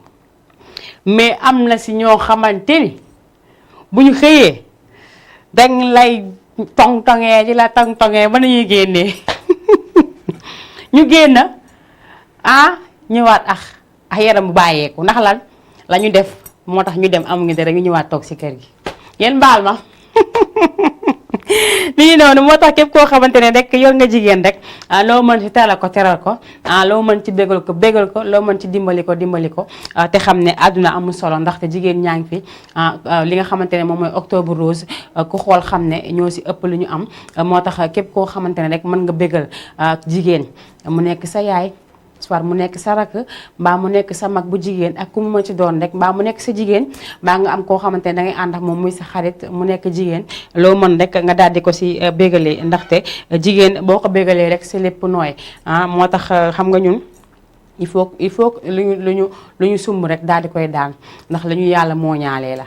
mais am na si ñoo xamante ni bu ñu xëyee dañ lay tong-tongee di la tong-tongee ba nañuy génnee ñu génn ñëwaat ak yaram bu bàyyeeku ndax lan la ñu def moo tax ñu dem amuñu dara ñu ñëwaat toog si kër gi yéen baal ma mi ngi noonu moo tax képp koo xamante ne rek yor nga jigéen rek loo mën ci teral ko loo mën ci bégal ko loo mën ci dimbali ko te xam ne àdduna amul solo ndaxte jigéen ñaa ngi fi li nga xamante ne moom mooy octobre rose ku xool xam ne ñoo si ëpp lu ñu am moo tax képp koo xamante ne rek mën nga bégal jigéen mu nekk sa yaay soit mu nekk sa rakk mbaa mu nekk sa mag bu jigéen ak ku mu ma ci doon rek mbaa mu nekk sa jigéen mbaa nga am koo xamante ne dangay ànd ak moom muy sa xarit mu nekk jigéen loo mën rek nga daal di ko si bégalee ndaxte jigéen boo ko bégalee rek si lépp nooy moo tax xam nga ñun il faut lu ñu sumb rek daal di koy daan ndax la ñu yàlla mooñaalee la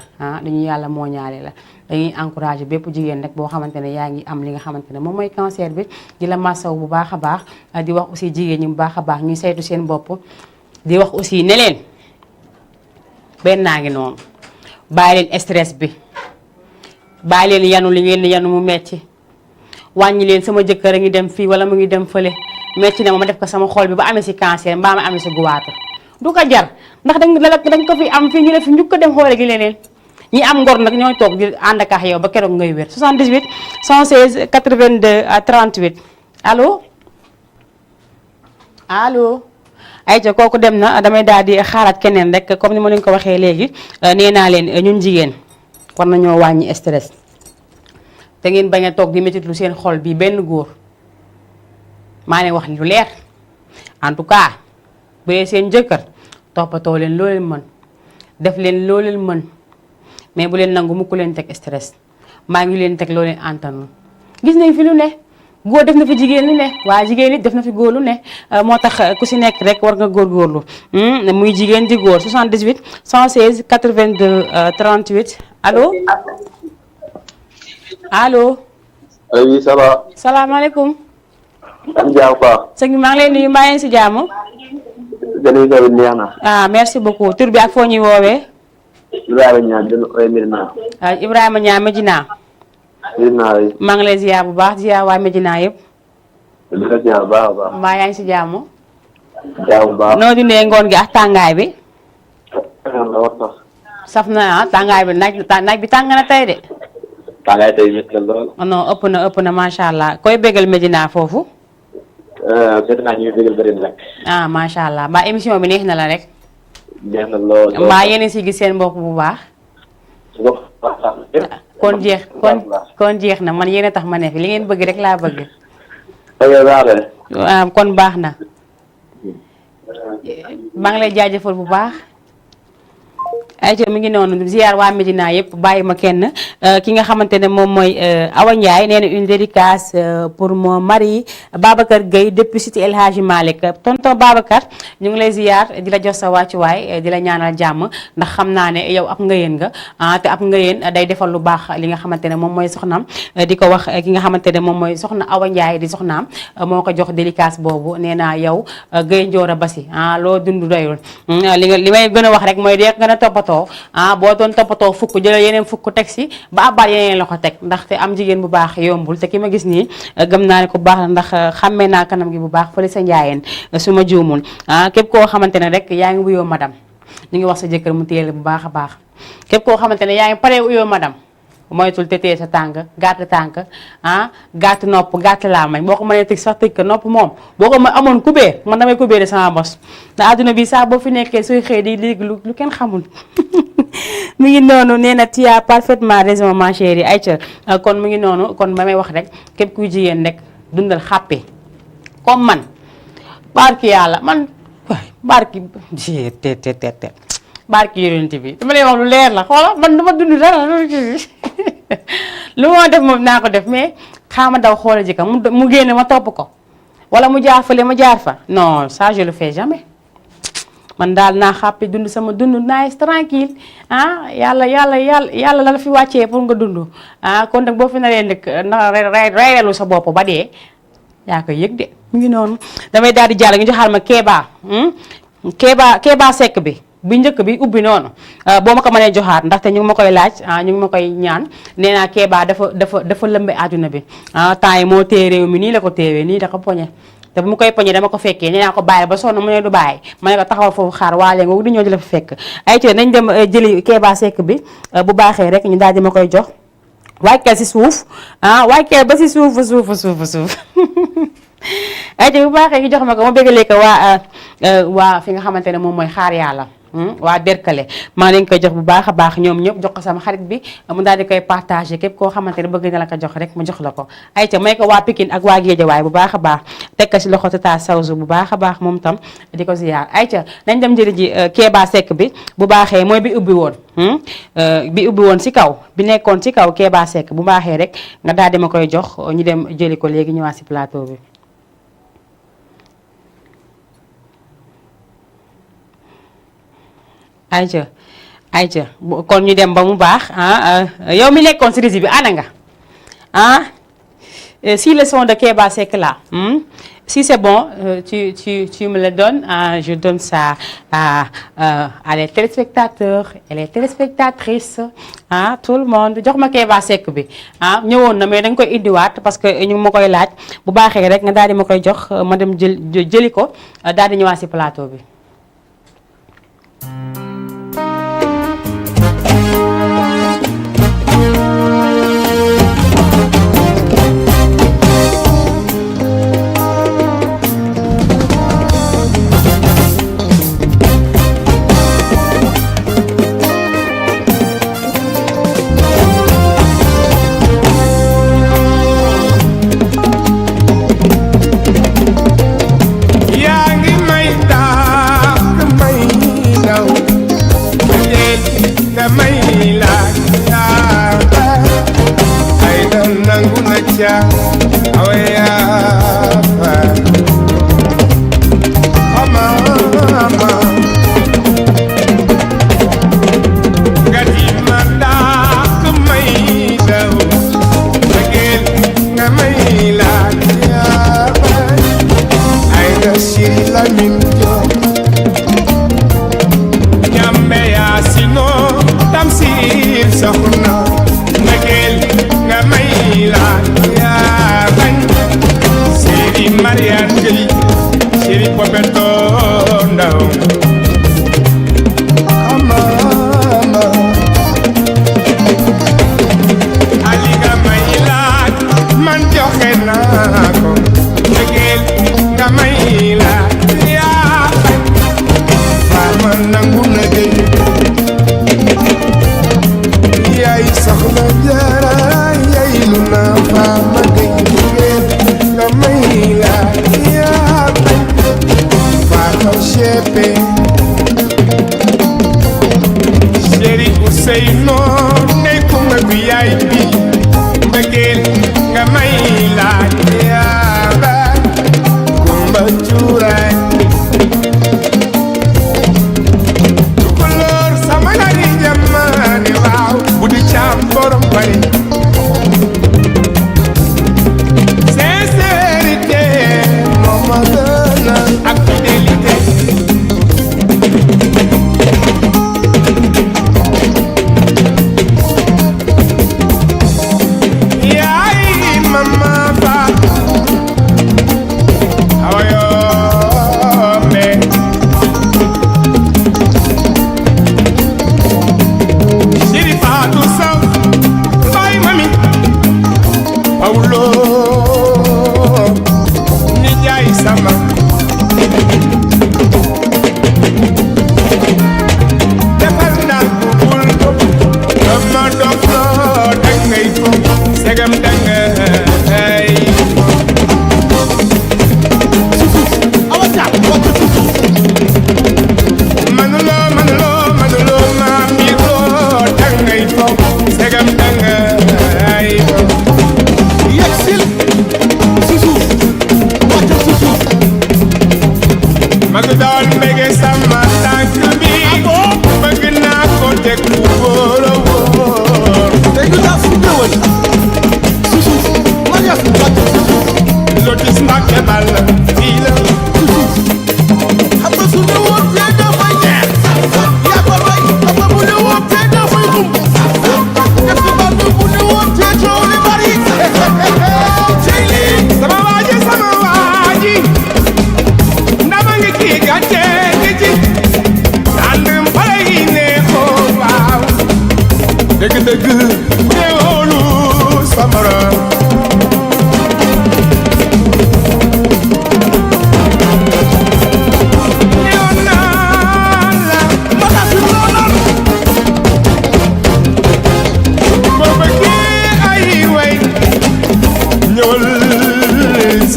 dañuy encouragé bépp jigéen rek boo xamante ne yaa ngi am li nga xamante ne moom mooy cancer bi di la massaw bu baax a baax di wax aussi jigéen ñi bu baax a baax ñuy saytu seen bopp di wax aussi ne leen benn naa ngi noonu bàyyi leen stress bi bàyyi leen yanu li ngeen di yanu mu metti wàññi leen sama jëkkër a ngi dem fii wala mu ngi dem fële metti na ma def ko sama xol bi ba amee si cancer mbaa ma amee si guwaatar du ko jar ndax dañ ko fi am fii ñu ne fi njukk ko dem xoole gi leneen ñi am ngor nag ñooy toog di ànd ak yow ba keroog ngay wér 78 116 82 38 allo ayca kooku dem na damay daal di xaaraat keneen rek comme ni ma leen ko waxee léegi nee naa leen ñun jigéen war nañoo wàññi stress te ngeen bañ a toog di métitlu seen xol bi benn góor maa leen wax lu leer en tout cas bu dee seen jëkkër toppatoo leen loo leen mën def leen loo leen mën mais bu leen nangu mukk leen teg stress maa ngi leen teg loo leen antanul gis nañ fi lu ne góor def na fi jigéen lu ne waaye jigéen it def na fi góor lu ne moo tax ku si nekk rek war nga góorgóorlu muy jigéen di góor 78 116 82 38 allo allo. oui ça va. salaamaaleykum. am jàmm quoi. sëñ bi maa ngi lay nuyu mbaa yéen si jàmm. jërëjëf tamit neex na. merci beaucoup tur bi ak foo ñuy woowee. Ibrahima Niang dina ooy Medina. Ibrahima Niang Medina. Medina yi. maa ngi lay ziar bu baax ziar waa Medina yëpp. di la ziar bu baax a baax. mbaa yaa ngi si jàmm. jàmm bu baax. noo dundee ngoon gi ak tàngaay bi. saf na tàngaay bi naaj bi tàng na tey de. tàngaay tey métti la lool. non ëpp na macha allah koy bégal Medina foofu. Medina ñu ngi bégal bëri rek. macha allah mbaa émission bi neex na la rek. neex na lool. mbaa yéen si gis seen bopp bu baax. kon jeex na man yéen a tax ma ne fi li ngeen bëgg rek laa bëgg. kon baax na. maa ngi lay jaajëfal bu baax. ayca mi ngi noonu ziar waa Medina yëpp bàyyi ma kenn ki nga xamante ne moom mooy Awa Ndiaye nee na une dédicace pour mon mari Babacar Gueye depuis cité El Hadji Malick tonton Babacar ñu ngi lay ziar di la jox sa wàccuwaay di la ñaanal jàmm ndax xam naa ne yow ab ngëyeen nga te ab ngëyeen day defal lu baax li nga xamante ne moom mooy soxnaam di ko wax ki nga xamante ne moom mooy soxna Awa Ndiaye di soxnaam moo ko jox dédicace boobu nee naa yow Gueye Ndiora Basi loo dund doyul li may gën a wax rek mooy dee gën a toppatoo boo doon toppatoo fukk jëlee yeneen fukk teg si ba abal yeneen la ko teg ndaxte am jigéen bu baax yombul te ki ma gis nii gëm naa ne ko baax la ndax xàmmee naa kanam gi bu baax fële sa njaayeen su ma juumul képp koo xamante ne rek yaa ngi wuyoo madame ñu ngi wax sa jëkkër mu téye bu baax a baax képp koo xamante ne yaa ngi pare wuyoo madame moytul te téye sa tànk gàtt nopp gàtt làmmiñ boo ko mënee tëj sax tëj ko nopp moom boo ko amoon kubéer man damay kubéere sama bos ndax àdduna bi sax boo fi nekkee sooy xëy di léegi lu kenn xamul mu ngi noonu nee na tu as parfaitement raison ma chérie Aïcha kon mu ngi noonu kon ba may wax rek képp kuy jigéen rek dundal xàppe comme man barki yàlla man barki te barki yonent bi dama lay wax lu leer la xoola man dama dund dara lu moo def moom naa ko def mais xaama daw xoola jikka mu génne ma topp ko wala mu jaar fële ma jaar fa non ça je le fais jamais man daal naa xàppi dund sama dund nice tranquille yàlla la fi wàccee pour nga dund kon nag boo fi naree ndëkk na reyrelu sa bopp ba dee yaa koy yëg de mu ngi noonu damay daal di jàll nga joxaal ma Kéba Seck bi njëkk bi ubbi noonu boo ma ko mënee joxaat ndaxte ñu ngi ma koy laaj ñu ngi ma koy ñaan nee naa Kéba dafa lëmbe àdduna bi temps yi moo téye réew mi nii la ko téewee nii da ko poñe te bu mu koy poñe dama ko fekkee nee naa ko bàyyi ba sonn mu ne du bàyyi ma ne ko taxawal foofu xaar waale nga di ñëw di la fa fekk ay ci nañ dem jëli Kéba Seck bi bu baaxee rek ñu daal di ma koy jox wàcceel si suuf wàcceel ba si suuf ay ci bu baaxee ñu jox ma ko ma bëggalee ko waa fi nga xamante ne moom mooy xaar yàlla waa Derkale maa ngi leen koy jox bu baax a baax ñoom ñëpp jox ko sama xarit bi mu daal di koy partagé képp koo xamante ne bëgg na la ko jox rek mu jox la ko ay ca may ko waa Pikine ak waa Guédiawaye bu baax a baax teg ko si loxo Tata Sawzu bu baax a baax moom tam di ko ziyaar ay ca nañ dem jëli ji Kéba Seck bi bu baaxee mooy bi ubbi woon si kaw bi nekkoon si kaw Kéba Seck bu baaxee rek nga daal di ma koy jox ñu dem jëli ko léegi ñëwaat si plateau bi ayca kon ñu dem ba mu baax yow mi nekkoon si régie bi ana nga si le son de Kéba Seck là si c'est bon tu me le donnes je donne ça à les téléspectateurs et les téléspectatrices tout le monde jox ma Kéba Seck bi ñëwoon na mais dañ koy indiwaat parce que ñu ma koy laaj bu baaxee rek nga daal di ma koy jox ma dem jëli ko daal di ñëwaat si plateau bi.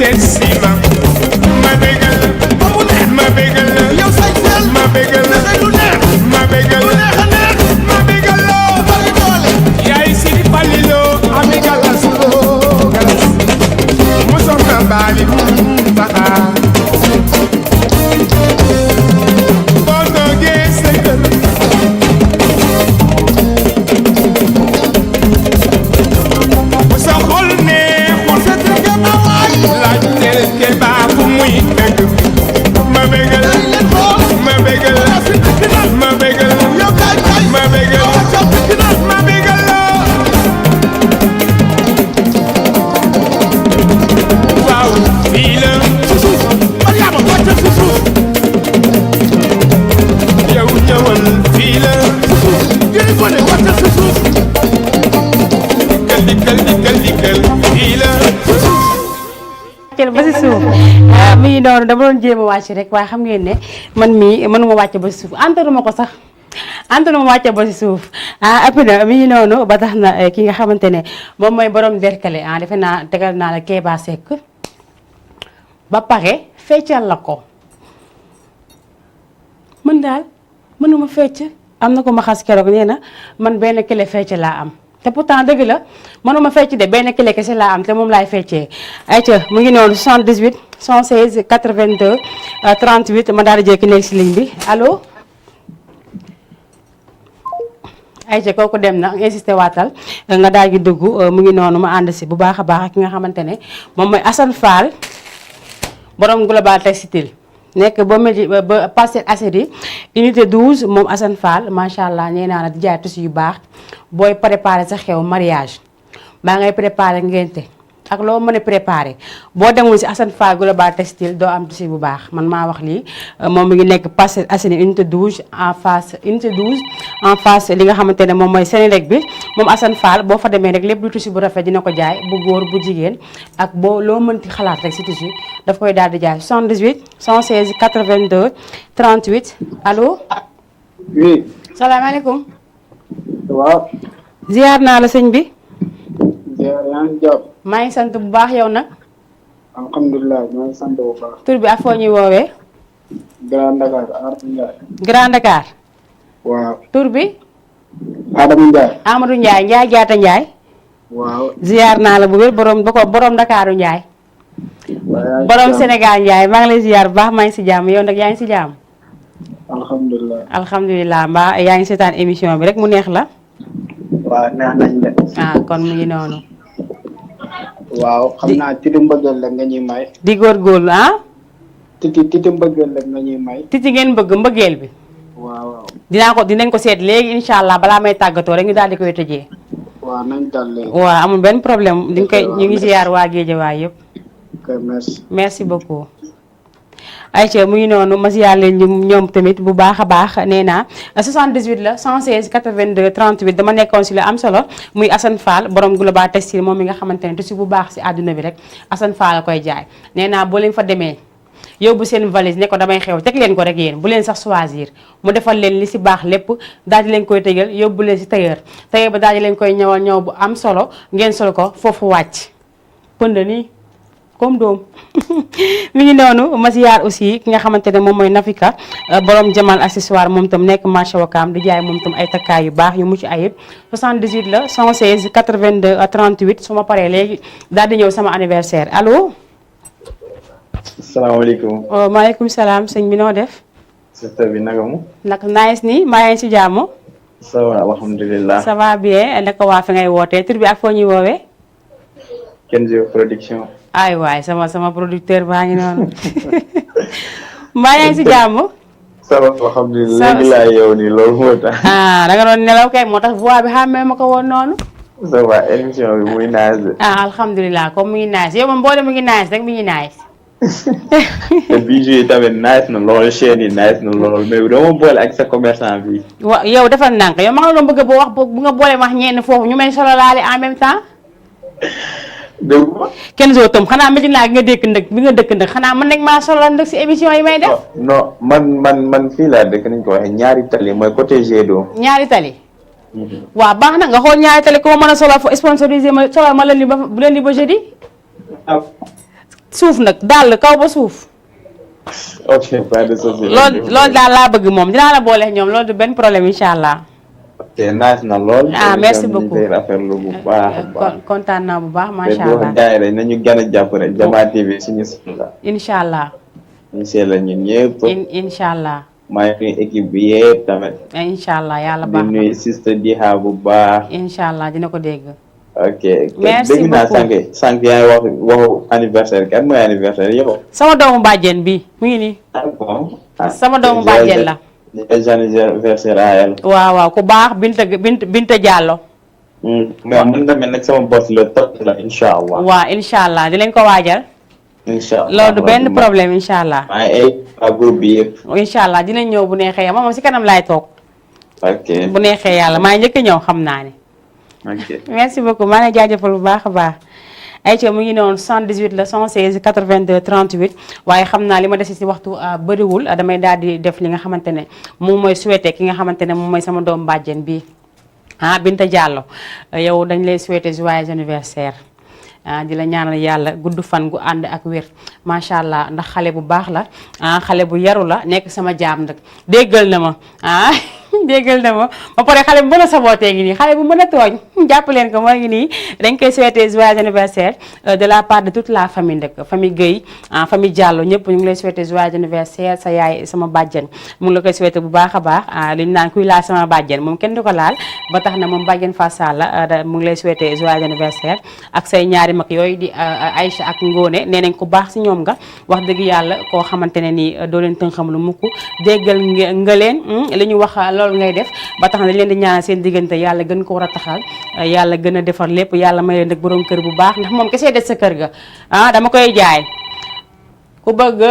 seet si ma ma bégal ma bégal yow say sel ma bégal lu neex ma bégal lu neex a neex ma bégal loo bari doole yaay si faliloo ami galas loo galas mu soxna baali baxa boo toogee sa kër bu sa xol neexul sa tëgg ma waay laaj teel ke baa fu muy dëgg ma bégal ma bégal ma bégal yow kaay kaay ma bégal ma bégal loo waaw fii la si suuf Mariama wàccal si suuf yow ñëwal fii la si suuf jëli ko ne wàccal si suuf dikkal fii la wàcceel ba si suuf mi ngi noonu dama doon jéem a wàcc rek waaye xam ngeen ne man mii mënuma wàcc ba si suuf antanuma ko sax antanuma wàcce ba si suuf ëpp na mi ngi noonu ba tax na ki nga xamante ne moom mooy borom derkale defe naa tegal naa la Kéba Seck ba pare feccal la ko mën daal mënuma fecc am na ko ma xas keroog nee na man benn kële fecc laa am te pourtant dëgg la mënuma fecc de benn kële kese laa am te moom laay feccee ayca mu ngi noonu 78 116 82 38 ma daal di jékki nekk si ligne bi allo ayca kooku dem na insisté waatal nga daal di dugg mu ngi noonu ma ànd si bu baax a baax ak ki nga xamante ne moom mooy Assane Fall borom Global Textile nekk ba Parcelles Assainies unité 12 moom Assane Fall macha allah nee naa la di jaay tissu yu baax booy préparé sa xew mariage maa ngay préparé ngénte ak loo mën a préparé boo demul si Assane Fall Global Textile doo am tissu bu baax man maa wax lii moom mi ngi nekk Parcelles Assainies unité 12 en face unité 12 en face li nga xamante ne moom mooy Sénélec bi moom Assane Fall boo fa demee rek lépp lu tissu bu rafet dina ko jaay bu góor bu jigéen ak boo loo mënti xalaat rek si tissu daf koy daal di jaay 78 116 82 38 allo. oui. salaamaaleykum. waaw. ziar naa la sëñ bi. ziar yaa ngi jàpp. maa ngi sant bu baax yow nag. alhamdulilah maa ngi sant bu baax. tur bi ak foo ñuy woowee. Grand Dakar Amadou Ndiaye. Grand Dakar. waaw. tur bi. Adama Ndiaye. Amadou Ndiaye Ndiaye jaata Ndiaye. waaw. ziar naa la bu wér borom Dakaru Ndiaye. borom Sénégal Ndiaye maa ngi lay ziar bu baax maa ngi si jàmm yow nag yaa ngi si jàmm. alhamdulilah. alhamdulilah mbaa yaa ngi seetaan émission bi rek mu neex la. waaw neex nañ de. kon mu ngi noonu. waaw xam naa titi mbëggeel la nga ñuy may. di góorgóorlu titi mbëggeel la nga ñuy may. titi ngeen bëgg mbëggeel bi. waaw. dinañ ko seet léegi incha allah balaa may tàggatoo rek ñu daal di koy tëjee. waaw nañ dal léegi. waaw amul benn problème ñu ngi ziar waa Géejawaay yëpp. ok merci. merci beaucoup. ayca mu ngi noonu ma ziar leen ñoom tamit bu baax a baax nee naa 78 la 116 82 38 dama nekkoon si la am solo muy Assane Fall borom Global Textile moom mi nga xamante ne tissu bu baax si àdduna bi rek Assane Fall la koy jaay nee naa boo leen fa demee yóbbu seen valise ne ko damay xew teg leen ko rek yéen bu leen sax choisir mu defal leen li si baax lépp daal di leen koy tëgal yóbbu leen si tailleur ba daal di leen koy ñëwal ñëw bu am solo ngeen sol ko foofu wàcc pënd nii comme doom mi ngi noonu ma ziar aussi ki nga xamante ne moom mooy Nafika borom Jamal accessoire moom tam nekk marché Wakaam di jaay moom tam ay takkaay yu baax yu mucc ayib 78 la 116 82 38 su ma paree léegi daal di ñëw sama anniversaire allo. salaamaaleykum. maaleykum salaam sëñ bi noo def. secteur bi naka mu. naka nice nii maa ngi si jàmm. ça va alhamdulilah. ça va bien naka waa fi ngay wootee tur bi ak foo ñuy woowee. Kenzo production. ay waay sama producteur baa ngi noonu mbaa yaa ngi si jàmm. ça va alhamdulilah léegi laa yow nii loolu moo tax. da nga doon nelaw kay moo tax voix bi xàmmee ma ko woon noonu. ça va émission bi muy nice. alhamdulilah comme mu ngi nice yow moom boo dem mu ngi nice rek mu ngi nice. te bijou yi tamit nice na lool chaîne yi nice na lool mais dama boole ak sa commerçant bi. wa yow defal ndànk yow ma nga doon bëgg boo wax bu nga boole wax ñenn foofu ñu may solo laale en même temps. dégg nga. Kenzo tam xanaa Medina nga dëkk ndëkk bi nga dëkk ndëkk xanaa mën nañ maa solo ndëkk si émission yi may def. non man fii laa dëkk nañ ko waxee ñaari tali mooy côté Gédo. ñaari tali. waaw baax na nga xool ñaari tali ku ma mën a solo fo sponsorisé ma solo ma leen li ba bu leen li ba jeudi. suuf nag dàll kaw ba suuf. ok pas de souci. loolu daal laa bëgg moom dinaa la boole ñoom loolu du benn problème incha allah. ok nice na lool. merci beaucoup rafetlu bu baax. kontaan naa bu baax macha allah. mais boo rek nañu gën a jàpp rek Jama TV suñu la. incha allah. incha allah ñun ñëpp. incha allah. maa ngi nuyu équipe bi yëpp tamit. incha allah yàlla baax di nuyu sister Diha bu baax. incha allah dina ko dégg. ok merci dégg naa beaucoup sànq yaa ngi waxu anniversaire kan mooy anniversaire yow. sama doomu bàjjen bi mu ngi nii. sama doomu bàjjen la. anniversaire à elle. waaw ku baax Binta Diallo. mais mën na mel nag sama boss la topp la incha allah. waaw incha allah dinañ ko waajal. incha allah loolu du benn problème incha allah. maa ngi groupe bi yëpp. incha allah dinañ ñëw bu neexee yàlla moom si kanam laay toog. ok bu neexee yàlla maa njëkk ñëw xam naa ne. ok merci beaucoup maa ngi jaajëfal bu baax a baax. ayca mu ngi noonu 78 la 116 82 38 waaye xam naa li ma dese si waxtu bëriwul damay daal di def li nga xamante ne moom mooy souhaité ki nga xamante ne moom mooy sama doom bàjjen bi Binta Diallo yow dañ lay souhaité joyeux anniversaire. di la ñaanal yàlla gudd fan gu ànd ak wér macha allah ndax xale bu baax la xale bu yaru la nekk sama jaam nag déggal na ma déggal na ma ba pare xale bu mën a sabootee ngi nii xale bu mën a tooñ jàpp leen ko moo ngi nii dañ koy souhaiter joyeux anniversaire de la part de toute la famille nag famille Guèye famille Diallo ñëpp ñu ngi lay souhaiter joyeux anniversaire sa yaay sama bàjjen mu ngi la koy souhaiter bu baax a baax li ñu naan kuy laal sama bàjjen moom kenn du ko laal ba tax na moom bàjjen Fassal la mu ngi lay souhaiter joyeux anniversaire ak say ñaari mag yooyu di Aïcha ak Ngone nee nañ ko baax si ñoom nga wax dëgg yàlla koo xamante ne nii doo leen tënxam lu mukk déggal nga leen li ñu wax loolu ngay def ba tax na dañ leen di ñaanal seen diggante yàlla gën ko war a taxal yàlla gën a defar lépp yàlla may leen nag borom kër bu baax ndax moom kese des sa kër ga dama koy jaay ku bëgg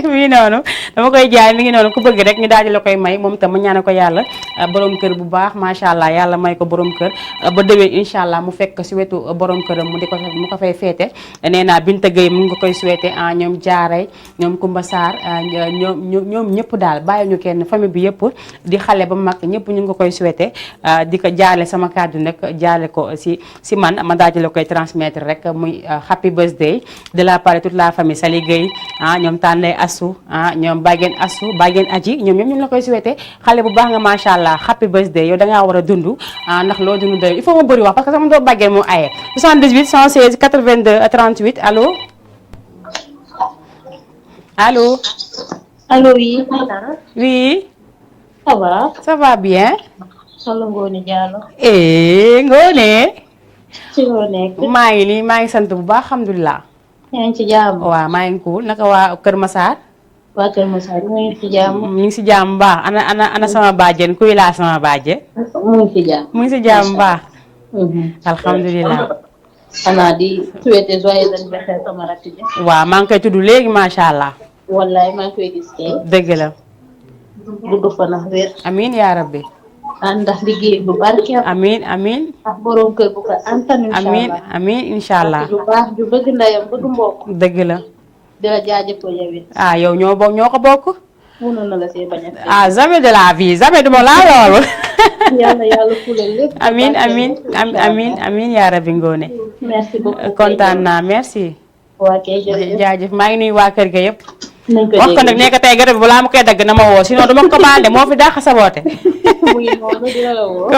mi ngi noonu dama koy jaay mi ngi noonu ku bëgg rek ñu daal di la koy may moom tam ma ñaanal ko yàlla borom kër bu baax macha allah yàlla may ko borom kër ba déwén incha allah mu fekk si wetu borom këram mu ko fay féete nee naa Binta Gueye mu nga koy souhaité ñoom Jaaray ñoom Kumba Sarr ñoom ñëpp daal bàyyi ñu kenn famille bi yëpp di xale ba mag ñëpp ñu nga koy souhaité di ko jaale sama kàddu nag jaale ko si man ma daal di la koy transmettre rek muy happy birthday de la part de toute la famille Sali Gueye ñoom Tànday Assou ñoom Baguen Assou Baguen Aji ñoom ñoom ñu la koy souhaité xale bu baax nga macha allah happy birthday yow dangaa war a dund ndax loo dund doy il faut ma bëri wax parce que sama doo Baguen moo aye 78 116 82 38 allo allo. allo oui. oui. ça va. ça va bien. solo Ngone Diallo. Ngone. ci loo nekk. maa ngi nii maa ngi sant bu baax alhamdulilah. yaa ngi ci jàmm. waaw maa ngi cool naka waa Kër Massar. waa Kër Massar ñu ngi ci jàmm. ñu ngi si jàmm baax ana sama bàjjen kuy laa sama bàjjen. mu ngi ci jàmm. mu ngi si jàmm baax. alhamdulilah. xanaa di souhaiter joyeux anniversaire sama rakk ji. waaw maa ngi koy tudd léegi macha allah. wallaay maa ngi koy gis tey. dëgg la. gudd fan ak wér. amiin yaa rabbi. ndax liggéey bu barkeel. amiin amiin. ak borom kër bu ko antan incha allah. amiin amiin incha allah. ju baax ju bëgg ndeyam bëgg mbokk. dëgg la. di la jaajëfal yow it. yow ñoo ko bokk. mënoon na la see bañ a. jamais de la vie jamais duma laa loolu. yàlla fulal lépp. amiin amiin amiin amiin yaa rabbi Ngone. merci beaucoup kontaan naa merci. waa kay jërëjëf jaajëf maa ngi nuyu waa kër ga yëpp. nañ ko wax ko nag nekk tey garab bi balaa ma koy dagg na ma woo sinon duma ko baal de moo fi daax a saboote. mu ngi noonu dina la woo.